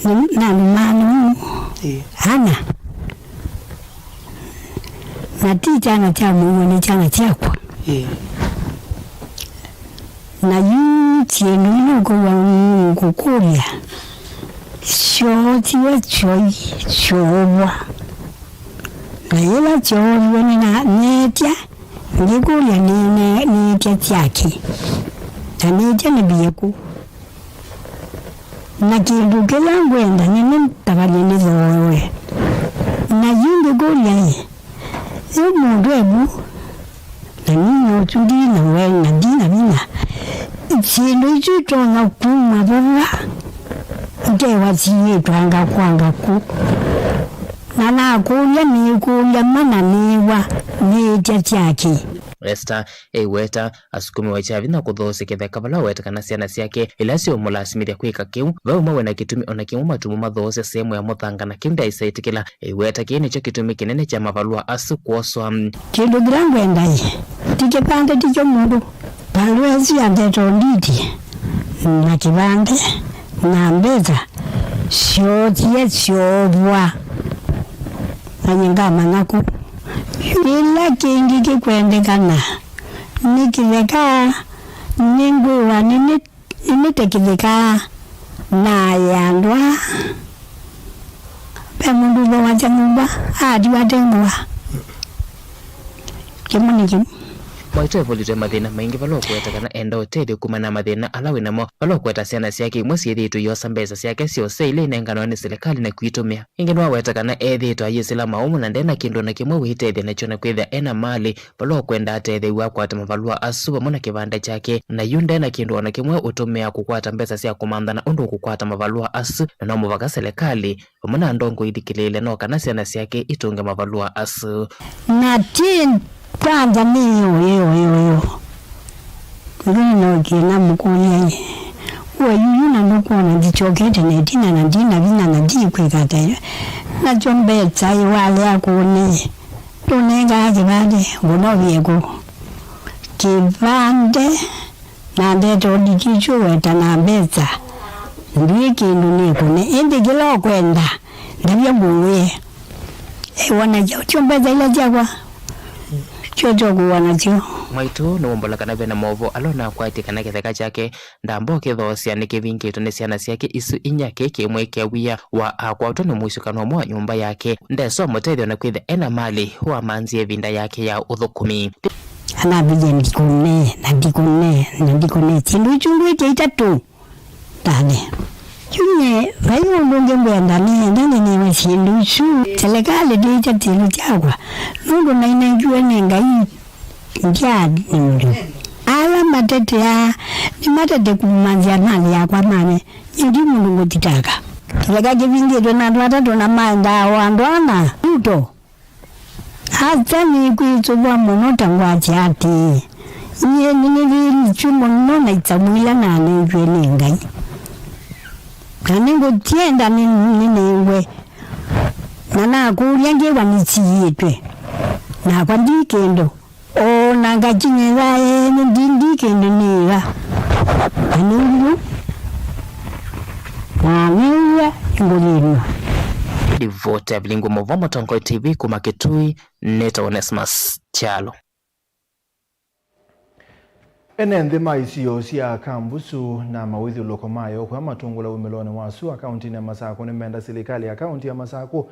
nĩ, nĩ andũ ma nũũ? Ĩĩ. Ana. Na ti kyana kya mũuo, nĩ kyana kyakwa. Ĩĩ. Na yu kĩndũ ĩla ũkũw'a ngũkũlya, kyootiwe kyoi kyoovwa. Na yĩla kyooviwe nĩna-, neetya, ngĩkũlya nĩ-, nĩ-, nĩtya kyakĩ, na nĩtya nĩmbie kũ? Na kĩndũ kĩla ngwenda nĩ nĩtavany'e nĩthoowe. Na yu ngĩkũlya-ĩ, yu mũndũ e vu, na ninyie ũsu ndi na we na ndi na vinya. Syĩndũ isu itonya kuma vava, ngewa siĩtwanga kwanga kũ. Na nakũlya nĩkũlya mana nĩĩwa nĩĩtya syakĩ. Esther eiweta asukumiwe kya vinya kũthoosya kĩtheka vala weta kana syana syake ila syũmũlasimĩthya kwĩka kĩu. Ve ũmwe wĩna kĩtumi ona kĩmwe matumu mathoosya sehemu ya mũthanga, na kĩu ndaaĩsa ĩtĩkĩla. Eiweta kĩĩ nĩkyo kĩtumi kĩnene kya mavalũa asu kwoswa. Kĩndũ kĩla ngwenda-ĩ, ti kĩvande, tikyo mũndũ. Valũa ĩsu ya ndeto nditi na kĩvande na mbesa syoosie syoovwa, na nyie ngamanya kũ. Kĩla kĩngĩ kĩkwendekana nĩ kĩtheka, nĩngwĩwa nĩnĩ-, nĩnĩte kĩtheka naye andũ aa. Ve mũndũ ũthooasya nyũmba aatiwa ate ngũa. Kĩmwe nĩ kĩu. Mwaitũ evulĩtwe mathĩna maingĩ vala ũkũweta kana enda ũtethyo kumana na mathĩna ala wĩ namo, vala ũkũweta syana syake imwe syĩthĩĩtwe iosa mbesa syake syose ila inenganwa nĩ silikalĩ na kwitũmĩa. Ĩngĩ nĩwaweta kana ethĩĩtwe ayĩsĩla maũmũ na nde na kĩndũ o na kĩmwe wĩtethya nakyo, na kwĩthĩa e na malĩ vala ũkwenda atetheew'a akwate mavalũa asu vamwe na kĩvande kyake. Na yu nde na kĩndũ o na kĩmwe ũtũmĩaa kũkwata mbesa sya kũmantha na ũndũ ũkũkwata mavalũa asu, na no mũvaka silikalĩ vamwe na ndongo ithikĩlĩĩle no kana syana syake itũnge mavalũa asu. Na ti kwanza nĩ yo, yo, yo, yo. Nũndũ nĩnookie namũkũlya-ĩ, we yuyu na ndũkwona ndikyokete na ĩtina na ndi na vinya na ndikwĩka ata? Nakyo mbesa ĩwalea kũnĩ, ndũnengaa kĩvande, ngũnovie kũ? Kĩvande na ndeto ndikĩtyo weta na mbesa, ndwĩ kĩndũ nĩkũne, ĩndĩ kĩla ũkwenda, ndavya ngũwĩe. Ĩwona kyo, kyo mbesa ila syakwa, kyo kyokũwa nasyo. Mwaitũ nĩwombola kana ve na maũvoo ala ũnakwatye kana kĩtheka kyake ndamba ũkĩthoosya nĩkĩvingĩtwe nĩ syana syake isu inya. Kĩĩ kĩmwe kĩa wia wa akwatwa nĩ mũisyũkano ũmwe wa nyũmba yake. Ndesa ũmũtethyo na kwĩthĩa e na malĩ, wamanzie ĩvinda yake ya ũthũkũmi. Anaviie ndikũne, na ndikũne, na ndikũne. Syĩndũ isu ngwĩtya itatũ, ndane. Yu nyie, vai ũndũ ũngĩ ngwenda nĩenda nĩnĩwe syĩndũ isu. Silikalĩ ndĩĩtya syĩndũ syakwa, nũndũ nainengiwe nĩ Ngai, ndyaanĩ mũndũ. Ala mateteaa, nĩmatete kũmanzĩa malĩ yakwa mane. Nyie ndi mũndũ ngũthitanga. Kĩtheka kĩvingĩtwe na andũ atatũ na maendaa o andũ ana. Ruto. Asa nĩkwĩsũvwa mũno ta ngwasya atĩĩ, nyie nĩnĩthĩnĩtw'e mũno na isamu ila nanengiwe nĩ Ngai. Na nĩngũsyenda nĩ-, nĩnengwe. Na nakũlya ngĩw'a nĩsiĩtwe. Nakwa ndi kĩndũ. O na ngakinyĩla ĩĩ, nĩ ndi, ndi kĩndũ nĩĩva. Na nĩw'a, na nĩw'a ngũthĩnw'a. Livoti ya Vilingũ Mũvoo Mũtongoi T V kuma Kitui, nĩtawa Onesmus Kyalo. Ene nthĩ ma isio sya Kambusu na mawĩthyũlũko mayo kũya matũngũla wumĩlonĩ wa sua kaũntĩnĩ ya Masakũ nĩmenda silikalĩ ya kaũntĩ ya Masakũ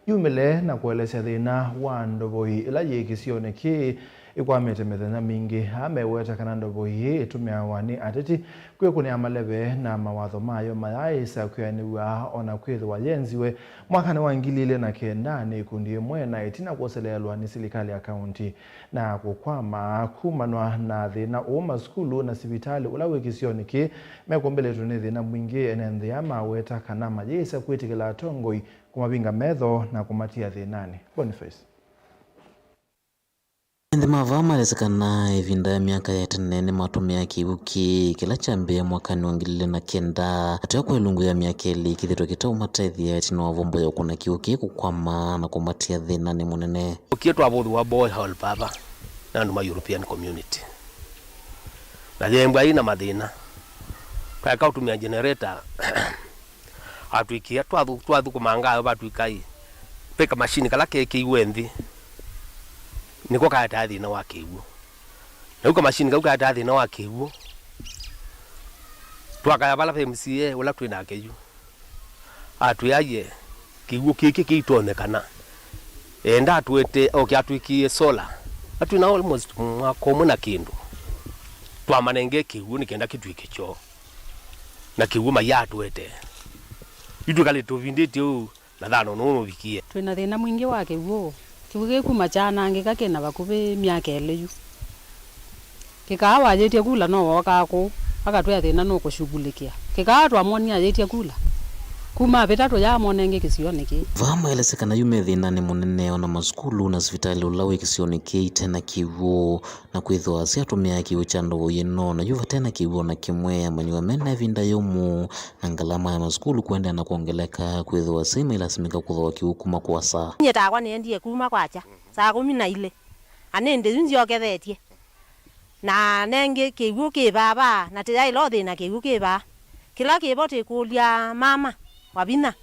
yumĩle na kũelesya thĩna wa ndovoi ĩla yĩ kĩsionĩ kĩĩ ĩkwamĩte mĩthenya mingĩ. Aa meweta kana ndovoi ĩĩ ĩtũmĩawa nĩ ateti kwĩkũnĩa maleve na mawatho mayo mayaaĩsa kwĩanĩw'a, o na kwĩthĩwa yenziwe mwakanĩ wa ngili ilĩ na kenda nĩ ikundi ĩmwe, na ĩtina kwoseleelwa nĩ silikalĩ ya kaũntĩ na kũkwama kumanwa na thĩna ũũ, masukulu na sivitalĩ ũla wĩ kĩsionĩ kĩĩ mekũmbĩlĩtwe nĩ thĩna mwingĩ. Ene nthĩ aa maweta kana mayĩĩsa kwĩtĩkĩla atongoi kũmavinga metho na kũmatia thĩnanĩ. Boniface. Ene nthĩ ma vaa malesĩ kana ĩvinda ya myaka ya tene nĩmatũmĩaa kĩw'ũ kĩĩ kĩla kyambĩĩe mwakanĩ wa ngili ilĩ na kenda. Ateo kwa ĩlungu ya myaka ĩlĩ kĩthĩtwe kĩtaũmatethya ĩtina wa vombo ya ũkũna kĩw'ũ kĩĩ kũkwama na kũmatia thĩnanĩ mũnene. Ũkie twavũthĩwa borehole vava nĩ andũ ma European Community. Na yembwa ina mathĩna. Kaeka ũtũmĩa generator. Atwĩkĩa, twathu-, twathũkũmanga ayo vatwĩka ĩ, ve kamashini kala keekĩiwe nthĩ, nĩko kaetaa thĩna wa kĩw'ũ. Na yu kamashini kau kaetaa thĩna wa kĩw'ũ, twakaya vala ve M C A ũla twĩ nake yu, atwĩa ye, kĩw'ũ kĩkĩ kĩitonyekana, enda atũete, oke atwĩkĩe solar. Na twĩ na almost mwaka ũmwe na kĩndũ, twamanenge kĩw'ũ nĩ kenda kĩtw'ĩke kyoo. Na kĩw'ũ mayatũete. Yu twĩkalĩte tũvindĩtye ũu, na thano nũũ nũvikie. Twĩ na thĩna mwingĩ wa kĩw'ũ. Kĩw'ũ kĩĩ kuma kyaanangĩka kĩ na vakuvĩ myaka ĩlĩ yu. Kĩkaa wayĩtye kula no wookaa kũu, akatwĩa thĩna nũkũshughulikia. Kĩkaa twamwonie ayĩtye kula. Kuma avĩta tũyaamwona ĩngĩ kĩsionĩ kĩĩ. Vaa maelesya kana yu me thĩnanĩ mũnene, ona masukulu na sivitalĩ ũla wĩ kĩsionĩ kĩĩ ite na kĩw'ũ. Na kwĩthĩwa syatũmĩaa kĩw'ũ kya ndovo ĩno, na yu vate na kĩw'ũ o na kĩmwe, amanyĩw'a me na ĩvinda yũmũ, na ngalama ya masukulu kũendeea na kwongeleka, kwĩthĩwa syai mailasimĩka kũthooa kĩw'ũ kuma kũasa. Nyie takwa nĩendie kuma kwakya saa kũmi na ilĩ, na nĩndĩ yu nzyokethetye, na nengĩ kĩw'ũ kĩ vaa vaa, na tĩyaĩla ũthĩna kĩw'ũ kĩ vaa. Kĩla kĩvo tĩkũlya mama wa vinya,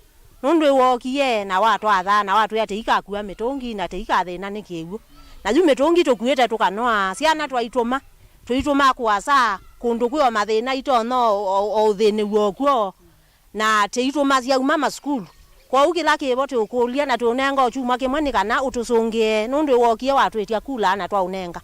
nũndũ ĩwookie na watwatha na watwĩa tĩikakua mĩtũngi na tĩikathĩna nĩ kĩw'ũ. Na yu mĩtũngi tũkuĩte tũkanoa, syana twaitũma, tũitũma kũasa kũndũ kwĩ o mathĩna itonya o, o, o ũthĩnĩw'a o kw'o, na tĩitũma syauma masukulu. Kwoou kĩla kĩvo tũũkũlya na tũũnenga o kyumwa kĩmwe nĩ kana ũtũsũngĩe, nũndũ ĩwookie watwĩtya kula na twaũnenga.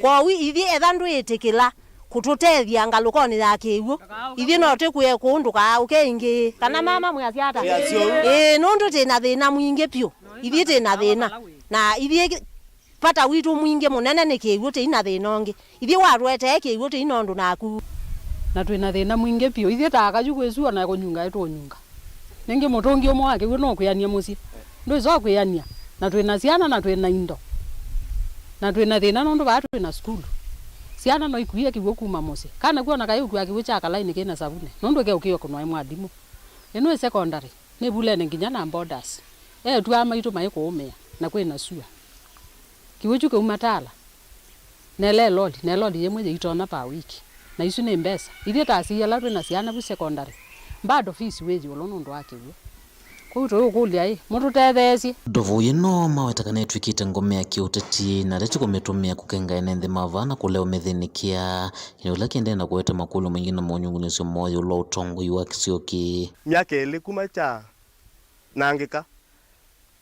Kwoou ithyĩ etha ndwĩĩtĩkĩla kũtũtethya ngalũkonĩ ya kĩw'ũ, ithyĩ no tĩkwĩe kũũ ndũkaaũke ĩngĩ. Kana mama mwĩasya ata? Ĩĩ, nũndũ tĩ na thĩna mwingĩ vyũ. Ithyĩ tĩ na thĩna. Na ithyĩ vata witũ mwingĩ mũnene nĩ kĩw'ũ, tĩi na thĩna ũngĩ. Ithyĩ watũetee kĩw'ũ tĩi na ũndũ naku. Na twĩ na thĩna mwingĩ vyũ. Ithyĩ ta aka yu kwĩ sua na kũnyunga ĩtũũnyunga. Nĩngĩ mũtũngi ũmwe wa kĩw'ũ no kwĩanĩa mũsyĩ. Ndwĩsa kwĩanĩa. Na twĩ na syana na twĩ na indo. Na twĩ na thĩna nũndũ vaa twĩ na sukulu. Syana no ikuie kĩw'ũ kuma mũsyĩ. Kana kwona kaĩ ũkua kĩw'ũ kya kalainĩ kĩ na savunĩ. Nũndũ ke ũkĩo kũnwa mwalimũ. Ĩno ĩ secondary. Nĩ vulene nginya na borders. Eĩtu aa maitũ maĩ kũũmĩa. Na kwĩ na sua. Kĩw'ũ kyu kĩuma Tala, nele loli, ne loli yĩmwe yĩitonya per week. Na isu nĩ mbesa. Ithyĩ ta asyai ala twĩ na syana vu secondary, bado fees wĩ ĩũlũ nũndũ wa kĩw'ũ. Kwoou tũyũkũlya-ĩ, mũtũtetheesye. Ndovo ĩno maweta kana ĩtw'ĩkĩte ngome ya kĩũteti, na ateti kũmĩtũmĩa kũkenga ene nthĩ ma vaa na kũlea ũmĩthĩnĩkĩa, kĩndũ kĩla kĩendee na kũete makũlyo maingĩ na monyungunĩsyo moo ĩũlũ wa ũtongoi wa kĩsio kĩĩ. Myaka ĩlĩ kuma kya nangĩka.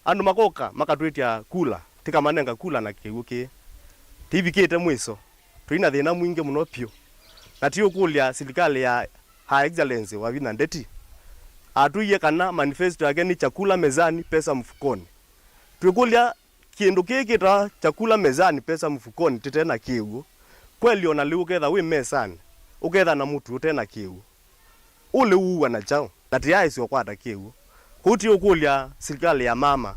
Andũ makoka makatwĩtya kula, tĩkamanenga kula na kĩw'ũ kĩĩ. Tĩivikĩte mwĩso, tũi na thĩna mwingĩ mũno vyũ. Na tĩũkũlya silikalĩ ya Her Excellency Wavinya Ndeti atwĩie kana manifesto yake nĩ chakula mezani, pesa mfukoni. Twĩkũlya kĩndũ kĩĩ kĩtawa chakula mezani, pesa mfukoni, tĩte na kĩw'ũ. Kweli ona lĩu ũketha wĩ mesanĩ, ũketha na mũtu ũte na kĩw'ũ. Ũlĩ ũua na kyaũ? Na tĩyaaĩsya ũkwata kĩw'ũ. Kũu tĩũkũlya silikalĩ ya mama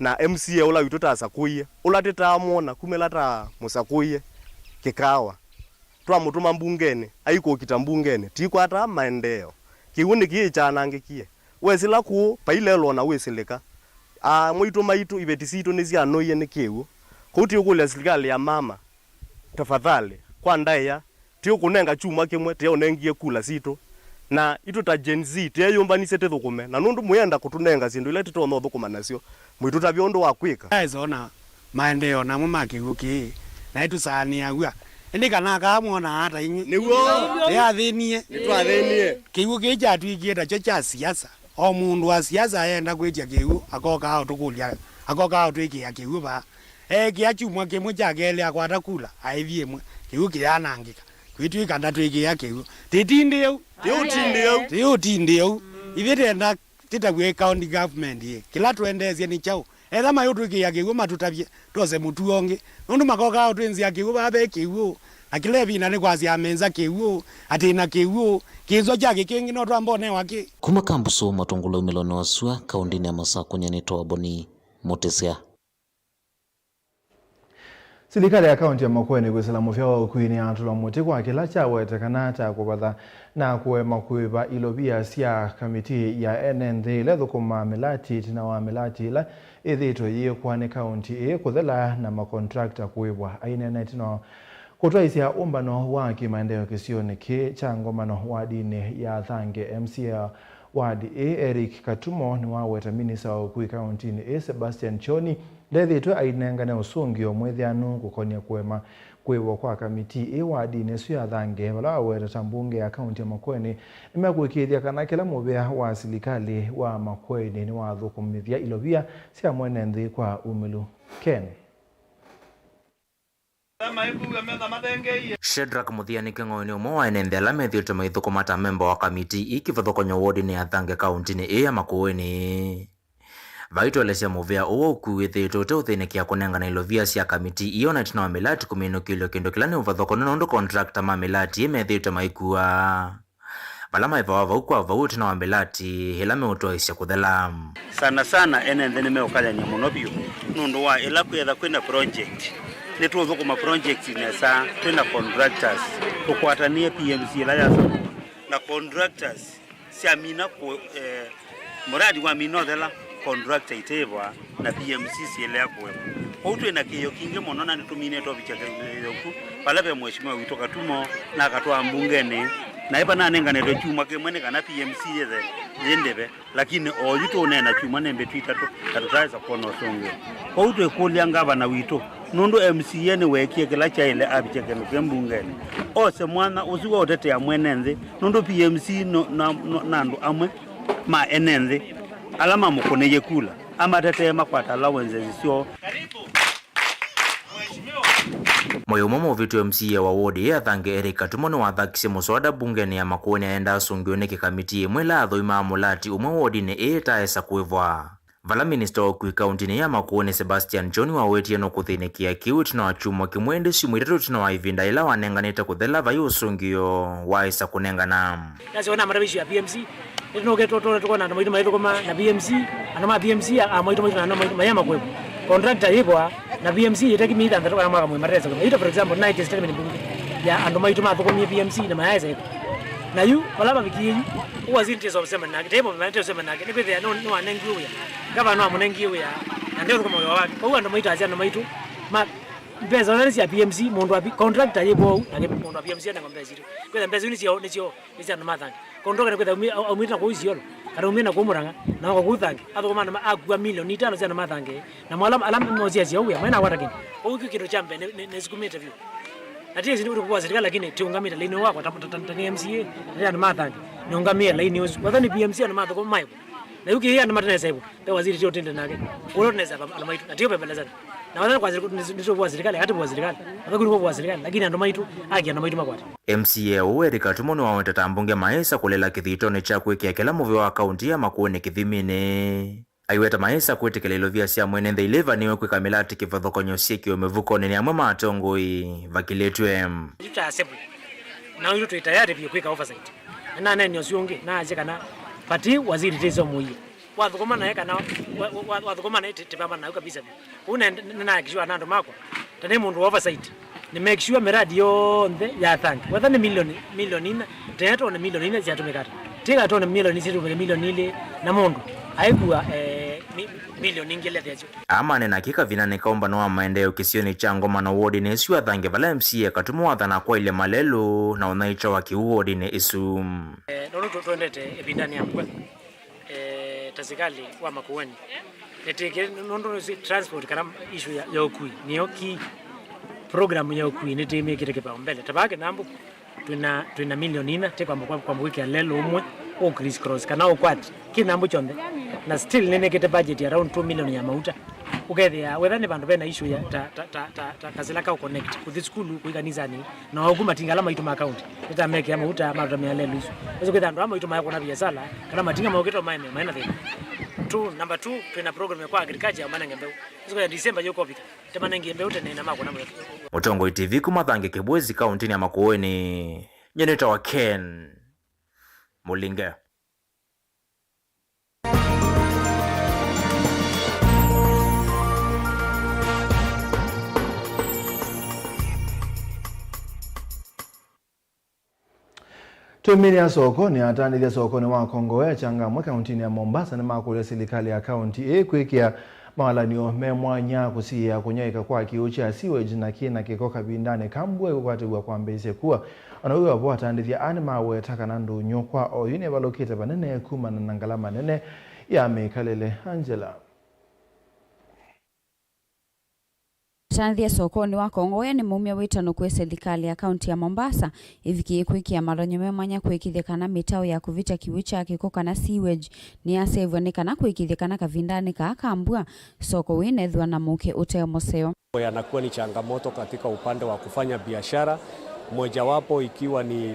na M C A ũla witũ tasakũie, ũla tĩtaamwona kumĩla tamũsakũie kĩkawa. Twamũtũma mbungenĩ, aikũkita mbungenĩ, tikwataa maendeeo. Kĩw'ũ nĩkĩĩ kyanangĩkie. Wesĩla kũũ, pailelwa na wĩsĩlĩka. Aa, mwaitũ maitũ, iveti sitũ nĩsyanũie nĩ kĩw'ũ. Kũu tĩũkũlya silikalĩ ya mama, tafadhali, kwa ndaĩa, tĩũkũnenga kyumwa kĩmwe, tĩeũnengie kula sitũ. Na itũ ta Gen Z, tĩeyũmbanisye tĩthũkũme. Na nũndũ mũyenda kũtũnenga syĩndũ ila tĩtonya ũthũkũma nasyo, mũitũtavya ũndũ wa kwĩka. Aesa ona maendeeo namo ma kĩw'ũ kĩĩ, naĩ tũsaanĩaw'a. Ĩndĩ kana akaa mwonaa ata inyw'ĩ? Nĩw'o. Nĩathĩnie. Nĩtwathĩnie. Kĩw'ũ kĩĩ kyatw'ĩkie takyo kya siasa. O mũndũ wa siasa ayenda kwĩtya kĩw'ũ, akokaa ũtũkũlya, akokaa ũtwĩkĩa kĩw'ũ vaa. Eekĩa kyumwa kĩmwe kya kelĩ akwata kula, aĩthi ĩmwe, kĩw'ũ kĩyanangĩka. Kwĩtw'ĩka ndatwĩkĩa kĩw'ũ. Tĩtindĩeu. Tĩũtindĩeu. Tĩũtindĩeu. Ithyĩ tenda tĩtavw'e county government ĩ. Kĩla twendeesye nĩ kyaũ? Etha mayũtwĩkĩĩa kĩw'ũ matũtavye, twose mũtuo ũngĩ. Nũndũ makokaa ũtwĩnzĩa kĩw'ũ vaa ve kĩw'ũ, na kĩla ĩvinda nĩ kwasya amenza kĩw'ũ, atĩ na kĩw'ũ, kĩswa kya kĩkĩngĩ no twamba ũnewa kĩ? Kuma Kambusu, matũngũlya umĩlonĩ wa sua, kaũndĩnĩ ya Masakũ, nyie nĩtawa Boni Mũtĩsya. Silikalĩ ya kaũntĩ ya Makueni kwĩsĩla mũvea wa ũkui nĩyatũla mũtĩ kwa kĩla kyaweta kana kya kũvatha na kũema kũĩva ilovia sya kamitii ya ene nthĩ ĩla ĩthũkũmaa mĩlati ĩtina wa mĩlati ĩla ĩthĩĩtwe ĩyĩkwa nĩ kaũntĩ ĩĩ kũthela na makontrakta kũĩvwa. Aineena ĩtina wa kũtwaĩsya ũmbano wa kĩmaendeeo kĩsionĩ kĩĩ kya Ngomano wadinĩ ya Thange, M C A ward ĩĩ Eric Katumo nĩwaweta minista wa ũkui kaũntĩnĩ ĩĩ Sebastian Choni ndethĩtwe ainengane ũsũngĩo mwĩthĩanu kũkonĩa kũema kũĩvwa kwa kamitii ĩ wadinĩ ĩsu ya Thange, vala waweta ta mbunge ya kaũntĩ ya Makueni nĩmekũĩkĩĩthya kana kĩla mũvea wa silikalĩ wa Makueni nĩwathũkũmĩthya ilovia sya mwene nthĩ kwa umĩlu. Ken. Shadrack Mũthia nĩ kĩng'oi nĩ ũmwe wa ene nthĩ ala methĩĩtwe maithũkũma ta memba wa kamiti ii kĩvathũkany'o wodinĩ ya Thange kaũntĩnĩ ĩĩ ya Makueni. Vaitũelesya mũvĩa ũũ wa ũkui wĩthĩĩtwe ũteũthĩnĩkĩa kũnengana ilovia sya kamiti ii ona ĩtina wa mĩlati kũminũkĩlw'a kĩndũ kĩla nĩ ũvathũkany'o nũndũ contractor ma mĩlati ĩĩ methĩĩtwe maikua vala maĩvawa vau kwa vau ĩtina wa mĩlati ĩla meũtwaĩsya kũthela. Sana sana ene nthĩ nĩmeũkany'any'a mũno vyũ nũndũ wa ĩla kwĩetha kwĩna project. Nĩtũũthũkũma project nesa twĩna contractors, tũkwatanĩe P M C ĩla yasakũa na contractors syamina kũ, eh, mũradi wamina ũthela, contractor iteĩvwa na P M C syĩlea kũĩvwa. Kwoou twĩ na kĩĩo kingĩ mũno na nĩtũminĩte ũvikya kĩthyoku vala ve Mheshimiwa witũ Katumo nakatwaa mbungenĩ, naĩ vananenganĩtwe kyumwa kĩmwe nĩ kana P M C yĩthe yĩ ndĩve, lakini oyu tũũneena kyumwa nĩ mbĩtu itatũ na tũtaĩsa kwona ũsũngĩo. Kwoou twĩkũlya ngavana witũ, nũndũ M C A nĩweekie kĩla kyaĩle avikye kĩndũ kĩ mbungenĩ, ose mwanya ũsu wa ũtetea mwene nthĩ, nũndũ P M C no, na, no, na andũ amwe ma ene nthĩ ala mamũkũnĩie kula amatetee makwata allowances syoo. Mwei ũmwe mũvĩtu, M C A wa ward ĩĩ ya Thange, Eric Katumo, nĩwathakisye mũswada mbungenĩ ya Makueni aenda asũngĩwe nĩ kĩkamiti ĩmwe ĩla yathũimaa mũlati ũmwe wodinĩ ĩĩ ĩtaesa kũĩvwa. Vala minista wa ũkui kaũntĩnĩ ya Makueni, Sebastian John, wawetie nũkũthĩnĩkĩa kĩu ĩtina wa kyumwa kĩmwe, ĩndĩ syumwa itatũ ĩtina wa ĩvinda yĩla wanenganĩte kũthela vai ũsũngĩo waaĩsa kũnengana. Nasyo na matavisyo ya P M C, nĩtũnũkĩtwe tũone tũkona andũ maitũ maithũkũma na P M C, andũ ma P M C a, a maitũ maitũ na andũ maitũ maya makwĩvo. Contractor yĩvwa na P M C ĩtaki mĩi thanthatũ kana mwaka mũima tesa. Ita, for example, nine statement mbunge ya andũ maitũ mathũkũmie P M C na mayaĩsa ĩko. Na yu vala vavikie yu, ũwaziri tesa ũsemana nake, tebo mwana tesa ũsemana nake, nĩkwĩthĩa nũ nĩwanengiwe wĩa. Gavana nĩwamũnengie wĩa, na ndeũthũkũma wĩa wake. Kwoou andũ maitũ asya andũ maitũ ma mbesa nĩ sya P M C, mũndũ wa P-, contractor yĩvwa ũu, na mũndũ wa P M C anengwa mbesa itũ. Kwĩthĩa mbesa isu nĩ syoo, nĩ syoo, nĩ sya andũ ma Thange. Contractor nĩkwĩthĩa aumie, aumĩte na kũu Isiolo, kana aumĩte na kũu Mũrang'a, na oka kũu Thange, athũkũma andũ ma, akua milioni itano sya andũ ma Thange, namo ala, ala mosiasya ũu wĩa, mainakwata kĩndũ. Kwoou kĩu kĩndũ kya mbee nĩ, nĩ, nĩsukumĩte vyũ. Na ti ĩsi nĩ kũvoa serikali, lakini tiũngamĩte lainĩ wakwa, ta, ta, ta, ta nĩ M C A, ta nĩ andũ ma Thange, nĩũngamĩe lainĩ ũsu. Wathani P M C andũ mathũkũma maĩvo. Na yu kĩĩ andũ matenesa ĩvo. Pe waziri tio tinde nake. Ũlo tunesa andũ maitũ. Na tio pembelezana. Na wala kwa ndio kwa serikali, hata kwa serikali. Hata kwa kwa serikali, lakini andũ maitũ, aki andũ maitũ makwata. M C A ũũ Eric Katumo nĩwaweta ta mbunge maĩsa kũlela kĩthitonĩ kya kwĩkĩa kĩla mũvĩa wa kaunti ya Makueni kĩthiminĩ. Aiweta maĩsa kwĩtĩkĩla ilovia sya mwene nthĩ ila ivaniwe kwĩka mĩlati kĩvathũkany'o syĩkĩwe mĩvukonĩ nĩ amwe ma atongoi vakilĩtw'e. Yu ta assembly. Na yu twĩ tayari vyũ kwĩka oversight. Na naneni ũsu ũngĩ, naasya kana vati waziri tĩsomũie. Wathũkũma naye kana wa-, wa-, wa-, wathũkũma naye tĩ-, tĩvamana naku kabisa vyũ. Kũu nĩnahakikishiwa na andũ makwa, ta nĩ mũndũ wa oversight, nĩ make sure miradi yonthe ya Thange, whether nĩ milioni, milioni ina, tene twone milioni ina syatũmĩka ata. Tiga twone milioni syatũmĩka milioni ilĩ na mũndũ aikua, eh, mi-, milioni ingĩ lethĩasyo. Aa manena kĩ kavindanĩ ka ũmbano wa maendeeo kĩsionĩ kya Ngomano wodinĩ ĩsu ya Thange, vala M C A Katumo wathana kwaĩlya malelũ na ũnyaĩĩkyo wa kĩw'ũ wodinĩ ĩsu. Eh, nũndũ tũ-, twendete ĩvindanĩ ya mbua. Eh, ta sikalĩ wa Makueni, nĩtĩkĩe nũndũ nĩsĩ transport kana issue ya, ya ũkui nĩyo key program ya ũkui nĩtĩmĩkĩte kĩpaombele. Ta vaa Kĩnambũ, twĩna, twĩna milioni ina tĩ kwamba, kwamba kwĩkĩa lelũ ũmwe ũ criss cross kana ũkwati Kĩnambũ kyonthe, na still nĩnĩkĩte budget ya around two million ya mauta. Ũkethĩa wetha nĩ vandũ vena issue ya ta, ta, ta, ta, ta kasila ka connect kũthi sukulu, kũi kanisanĩ, na oku matinga ala maitũ ma county nĩtamekĩa mauta matũtamĩa lelũ isu. Ũsu kwĩtha andũ aa maitũ maekũna viasala kana matinga maũkĩte maeneo maena thĩna. Two, number two, twĩna program ya kwa agriculture ya manenge mbeu. Ũsu kwĩtha December yũkovika, temanengie mbeu tene na makũna mbeu. Mũtongoi T V kuma Thange Kĩbwezi, kauntinĩ ya Makueni, nyie nĩtawa Ken Mũlinge. Twĩmĩnĩa sokonĩ. Atandĩthya sokonĩ wa Kongowea Changamwe kauntinĩ ya Mombasa nĩmakũlya silikalĩ ya kaunti ĩĩ kwĩkĩa mawalany'o me mwanya kũsiĩĩa kũnyaĩĩka kwa kĩw'ũ kya sewage na kĩ na kĩko kavindanĩ ka mbua ĩkũkwatĩw'a kwambĩĩsye kua. O na wĩ o vo, atandĩthya aa nĩmaweta kana ndũnyũ kwa oyu nĩvalũkĩte vanene kumana na ngalama nene ya mĩkalĩle. Angela. Tanzia sokonĩ wa Kongowea nĩ maumya wĩtano kwĩ selikalĩ ya kaunti ya Mombasa ĩvikĩe kwĩkĩa malonyo me mwanya kũĩkĩĩthya kana mĩtaũ ya kũvĩtya kĩw'ũ kya kĩko kana sewage nĩyasevw'a nĩ kana kũĩkĩĩthya kana kavindanĩ kaa ka mbua soko wĩnethĩwa na mũuke ũte mũseo. Yanakuwa ni changamoto katika upande wa kufanya biashara, mojawapo ikiwa ni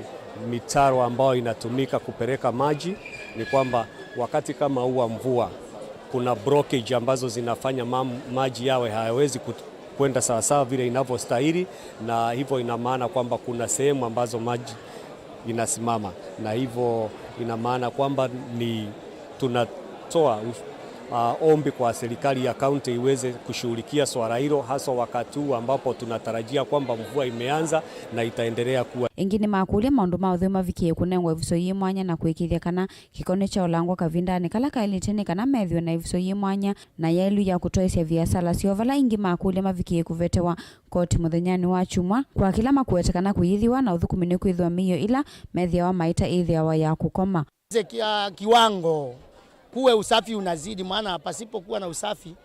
mitaro ambayo inatumika kupeleka maji, ni kwamba wakati kama huu wa mvua, kuna blockage ambazo zinafanya mam-, maji yawe hayawezi kut-, kwenda sawasawa vile inavyostahili, na hivyo ina maana kwamba kuna sehemu ambazo maji inasimama, na hivyo ina maana kwamba ni tunatoa, uh, ombi kwa serikali ya kaunti iweze kushughulikia swala hilo, haswa wakati huu ambapo tunatarajia kwamba mvua imeanza na itaendelea kuwa. Ĩngĩ nĩmakũlya maũndũ ma ũtheu mavikĩe kũnengwa ĩvuso yĩ mwanya na kũĩkĩĩthya kana kĩko nĩkyaũlangwa kavindanĩ kala kaĩlĩte nĩ kana methĩwe na ĩvuso yĩ mwanya na yaĩlu ya kũtwaĩsya viasala syoo, vala ĩngĩ makũlya mavikĩe kũvetewa koti mũthenyanĩ wa kyumwa kwa kĩla makũweta kana kũyĩthĩwa na ũthũkũmi nĩkwĩthĩwa mĩio ĩla methĩawa maita ĩthĩawa ya kũkoma. Kia kiwango, kuwe usafi unazidi, maana pasipokuwa na usafi,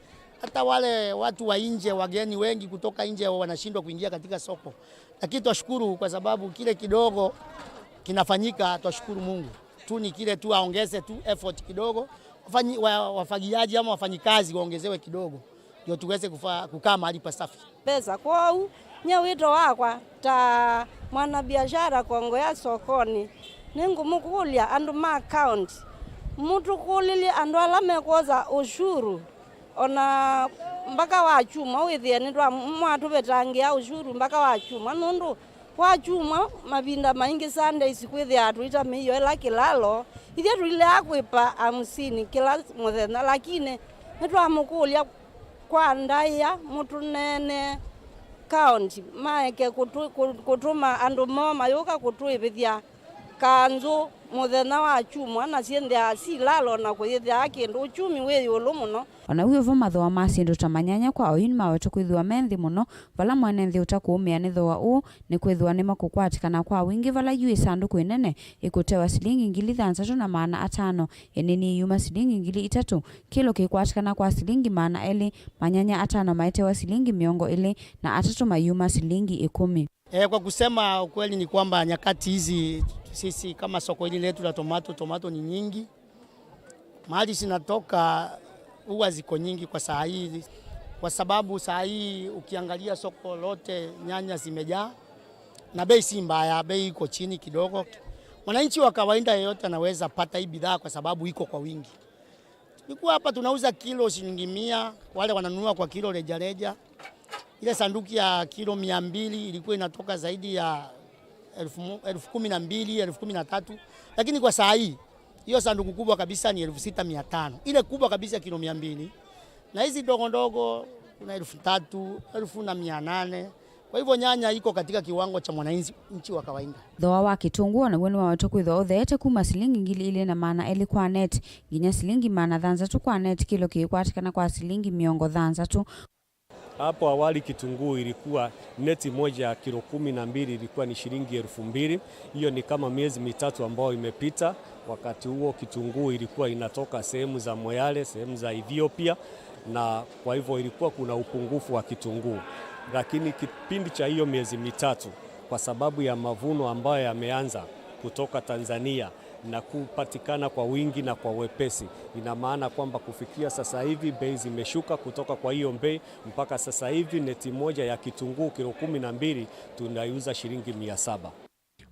hata wale watu wa nje, wageni wengi kutoka nje wanashindwa kuingia katika soko. Lakini twashukuru kwa sababu kile kidogo kinafanyika, twashukuru Mungu. Tu ni kile tu aongeze tu effort kidogo, wafanyi-, wa-, wafagiaji ama wafanyikazi waongezewe kidogo, ndio tuweze kufa-, kukaa mahali pasafi. Mbesa. Kwoou, nyie wĩto wakwa ta mwanabiashara Kongowea sokonĩ, nĩngũmũkũlya andũ ma county, mũtũkũlĩlye andũ ala mekwosa ũshuru, ona mbaka wa kyumwa, wĩthĩe nĩtwa-, mwatũvetangĩa ũshuru mbaka wa kyumwa, nũndũ wa kyumwa mavinda maingĩ Sundays kwĩthĩaa tũitamĩiwe ĩla kĩlalo, ithyĩ tũilea kwĩpa hamsini kĩla mũthenya, lakini nĩtwamũkũlya kwa ndaĩa mũtũneenee county maeke kũtũ-, kũ-, kũtũma andũ moo mayũka kũtũĩvĩthya kanzũ mũthenya wa kyumwa, na syĩnthĩaa silalo na kũyĩthĩaa kĩndũ. Uchumi wĩ ĩũlũ mũno. O na wĩ o vo, mathooa ma syĩndũ ta manyanya kwa oyu nĩmawetwe kwĩthĩwa me nthĩ mũno, vala mwene nthĩ ũtakũũmĩa nĩ thooa ũũ, nĩkwĩthĩwa nĩmakũkwatĩkana kwa wingĩ vala yu ĩsandũkũ ĩnene ĩkũtewa silingi ngili thanthatũ na maana atano, ĩnini ĩyuma silingi ngili itatũ, kĩlo kĩkwatĩkana kwa silingi maana elĩ, manyanya atano maetewa silingi mĩongo ĩlĩ, na atatũ mayuma silingi ĩkũmi. Eh, kwa kusema ukweli ni kwamba nyakati hizi sisi kama soko hili letu la tomato, tomato ni nyingi. Mahali zinatoka huwa ziko nyingi kwa saa hii, kwa sababu saa hii ukiangalia soko lote nyanya zimejaa na bei si mbaya, bei iko chini kidogo. Mwananchi wa kawaida yeyote anaweza pata hii bidhaa kwa sababu iko kwa wingi. Tulikuwa hapa tunauza kilo shilingi mia, wale wananunua kwa kilo rejareja. Ile sanduku ya kilo mia mbili ilikuwa inatoka zaidi ya elfu mo-, elfu kumi na mbili, elfu kumi na tatu. Lakini kwa saa hii, hiyo sanduku kubwa kabisa ni elfu sita mia tano. Ile kubwa kabisa kilo mia mbili. Na hizi ndogo ndogo, kuna elfu tatu, elfu na mia nane. Kwa hivyo nyanya iko katika kiwango cha mwananchi, nchi wa kawaida. Thooa wa kĩtũngũũ o naw'o nĩwawetwa kwĩthwa ũtheete kuma silingi ngili ilĩ na maana elĩ kwa neti nginya silingi maana thanthatũ kwa neti, kĩlo kĩikwatĩkana kwa silingi mĩongo thanthatũ. Hapo awali kitunguu ilikuwa, neti moja ya kilo kumi na mbili ilikuwa ni shilingi elfu mbili. Hiyo ni kama miezi mitatu ambayo imepita. Wakati huo kitunguu ilikuwa inatoka sehemu za Moyale, sehemu za Ethiopia, na kwa hivyo ilikuwa kuna upungufu wa kitunguu. Lakini kipindi cha hiyo miezi mitatu, kwa sababu ya mavuno ambayo yameanza kutoka Tanzania na kupatikana kwa wingi na kwa wepesi, ina maana kwamba kufikia sasa hivi bei zimeshuka kutoka kwa hiyo bei, mpaka sasa hivi neti moja ya kitunguu kilo kumi na mbili tunaiuza shilingi mia saba.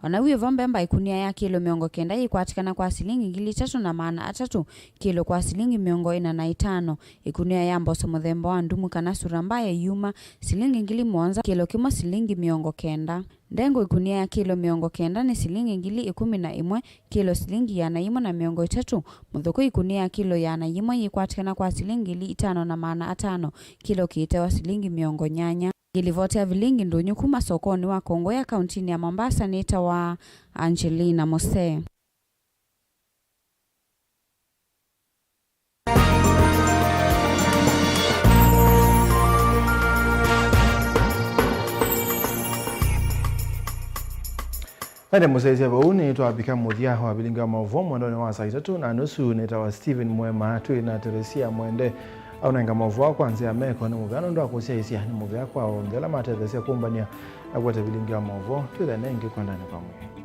O naw'o vo mbemba ĩkunia ya kĩlo mĩongo kenda yĩkwatĩkana kwa silingi ngili itatũ na maana atatũ kĩlo kwa silingi mĩongo ĩna na itano. Ĩkunia ya mboso mũthemba wa ndumu kana surambaya yuma silingi ngili mũonza kĩlo kĩmwe silingi mĩongo kenda. Ndengũ ĩkunia ya kĩlo mĩongo kenda nĩ silingi ngili ĩkũmi na ĩmwe kĩlo silingi ĩana yĩmwe na mĩongo ĩtatũ. Mũthũkũ ĩkunia ya kĩlo ĩana yĩmwe yĩkwatĩkana kwa silingi ngili itano na maana atano kĩlo kĩitewa silingi mĩongo nyanya. Ngĩlivoti ya vilingi ndũnyũ kuma sokonĩ wa Kongowea kauntinĩ ya Mombasa nĩtawa Angelina Mose. Ene mũsyaĩĩsya vau nĩtwavika mũthya wa vilingi wa maũvoo mwendonĩ wa saa itatũ na nusu. Nĩtawa Stephen Mwema, twĩ na Teresia Mwende. Aũnenga maũvoo kwa nzĩa ya meko nĩ mũvea nũndũ wa kũsyaĩĩsya. Nĩ mũvea kwa onthe ala matetheesya kũmbany'a na kũete vilingi wa maũvoo. Twĩthane ĩngĩ kwendanĩ kwa mwĩĩ.